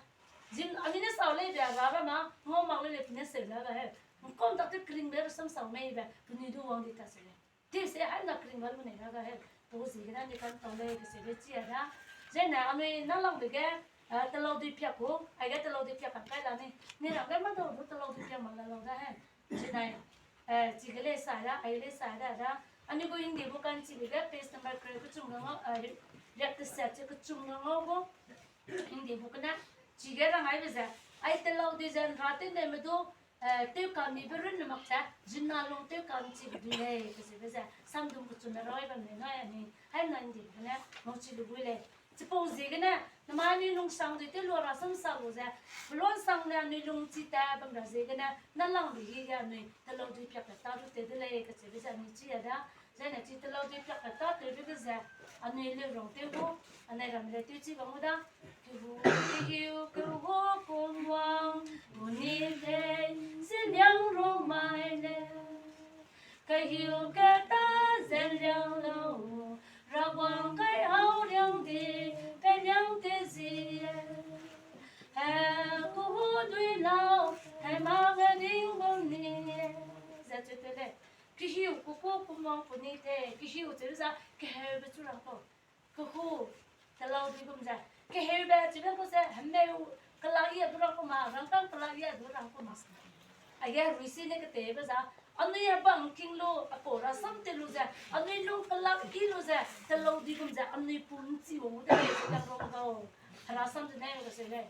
zin anui ne sau lei be ra ra ma, ngau mak lei lei pe ne seu la ga he. Ngkom tak te kringbe rasam sau mei be, penui du wang di ta se lei. Tewse haina kring ga lu nei ra ga he, pe gu ziegene anui kan tau lei, keseube chi a da. Zene anui nalangbe ge, eh, telau dui piak gu, aige telau dui piak kan kai la ni. Ni rang ge ma dau du telau dui piak mak la lau da he. Zinai, eh, chige lei sai da, ai lei sai da da. Anui gu Hindi bu kan chibe ge page number kre kechum ga ngau, eh, riak teset chi kechum ga ngau gu. Hindi bu kene, chige rang aibe ze, ai telau dui ze nra tew ne me du, eh, tew kamibe runne mak ze, zina lung tew kam chibe dui lei, keseube ze, samdum kechum ne rang ai bam lei nai anui, haina Hindi bu kene, ngau chi lu bui lei. Chipau ziegene, namai anui lungsang dui tew lu rasam sa lu ze, peluansang ne anui lung chi ta bam ra ziegene, nalangbe hi ge anui telau dui piak ta du tew de lei, keseube ze anui chi a da. Zene chi telau dui piak ta tewbe ge ze, anui leu rang tew gu, anai ram lei tew chi bam gu da. Kehu, kehiu, kehu, kum wang, gu ni tei, zeliang rung mai lei. Kehiu keta zeliang lau, Rawang kai hau riang di, peliang te zie. He, kuhu dui lau, hai ma ge ring bam ni. Ze cheu te lei. Kehiu kuku kumwang pu ni te, kehiu cheu za, keheube chu rang kau. Kehu, telau dui gum ze. Keheube cheu be kau ze, hemeu kelak i a du rang kau ma, rangkâng kelak i a du rang kau ma. Aige ruisi ne ketebe za, anui hebang king lu, apau rasam te lu ze, anui lung kelak i lu ze, telau dui gum ze, anui pum chi wang gu de lei ze dang rang kau. Herasam ze ne lu se lei.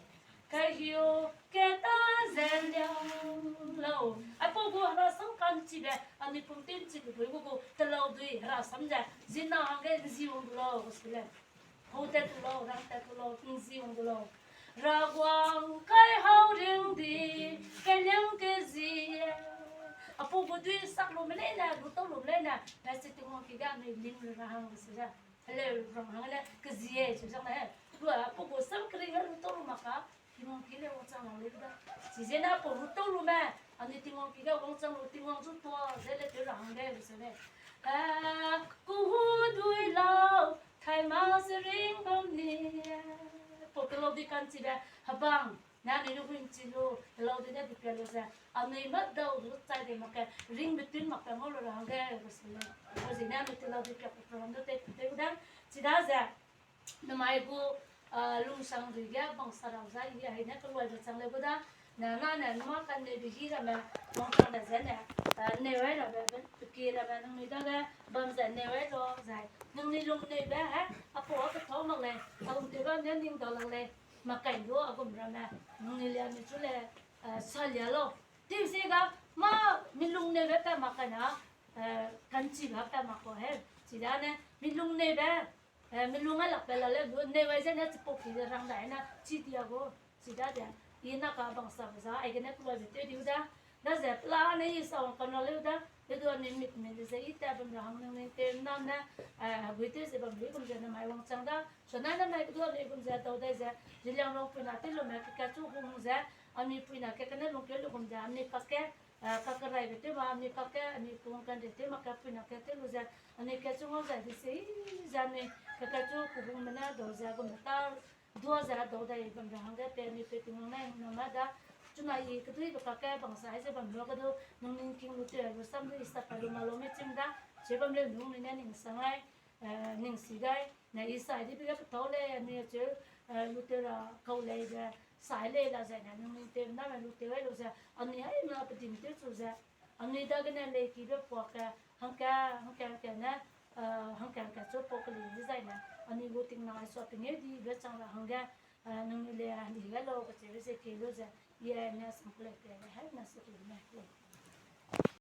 Kehiu keta zeliang lau. Aipau gu herasam ka'nchibe, anui pum tew nchi lu dui gu gu, telau dui herasam ze, zina hangge nzi wang gu lau, gu se lei. Hau tat tu lau, rang tat tu lau, nzi wang gu lau. Rawang kai hau ring di, keliang kezie. Apau gu dui sak lume leine, lu tau lume leine, pese Tingwang ki ge anui lim lu ra hang se ze. Heleu rang hang le, kezie, cheu zang ne. Lu apau gu sam kering lu tau lu mak ka, Tingwang ki le wangchang lang lei da. Chiziegene apau lu tau lume, anui Tingwang ki ge wangchang lu, Tingwang zu tua ze le tew ra hangge lu se lei. Eh, kuhu dui lau, thaima se ring bam ni. Pau telau dui ka'nchibe, hebang, ne anui lu hui nchi lu, telau dui ne dipia lu ze, anui mâ dau lu chai de mak ke, ringbe tun mak pe ngau lu ra hangge lu se lei. Pau ziegene anui telau dui piak program du te tew da, chidaze, namai gu, ah, lungsang dui ge bangsa rau za i hei ne keluaibe chang lei gu da, na, na ne, nma kanneube hi ramme, wangchang da zene, ah, neu ai rabe, pe ki rabe, nangnui dage, bam ze neu ai lau zai, nangnui lungneube, he, apau a kethâu mak lei, a lungtewbe ne ning dau lak lei, mak kai du a gum ramme, nangnui le anui chu le, eh, salia lau. Tewse ga, mâ mi lungneube pa mak kai na, eh, ka'nchibe pa mak kau he. Chidane, mi lungneube, eh, mi lung ai lak pe la leu du, neu ai zene chipau ki ze rang dai na, chi dia gu, chidade, i na ka bangsa be za, aigene keluaibe tew diu da, daze pela ne i sa wang kam la leu da, le du anui mit mi de ze i ta bam ra hang nangnui tew nam ne, eh, hegui tew ze bam lui gum ze namai wangchang da, chuna namai kedu anui gum ze dau dai ze, Zeliangrong puina tew lume kekatchu hung ze, anui puina ke kene lungkeu lu gum ze, anui kakge, eh, kakeraibe tew ba, anui kakge, anui pung kande tew mak ke puina ke tew lu ze, anui katchu ngau zai di se, ze anui kekatchu kehungme ne dau ze gum ta, dua ze dau dai bam ra hangge pe anui pe Tingwang ne hingna ma da, chuna i keduibe kakge bangsa ai ze bam lu kedu, nangnui king lu tew lu sam du i sa pa lu ma lu me chim da, che bam leu nangnui ne ning sang ai, eh, ning si gai, na i sai dibe ge petau lei, anui cheu, eh, lu tew ra kau lei ze, sai lei la zai na nangnui tew na me lu tew ai lu ze, anui haimena pedim tew chu ze, anui dagene lei kibe puak ke, hangka, hangka, hangka ne, eh, hangka, hangka chu pau keli dezai ne, anui gu tingna ai sua pengeu dibe chang ra hangge, eh, nangnui le heli gai lau kacheube ze kei lu ze, i ne sam kelei pe le, haimena se keli ne lei.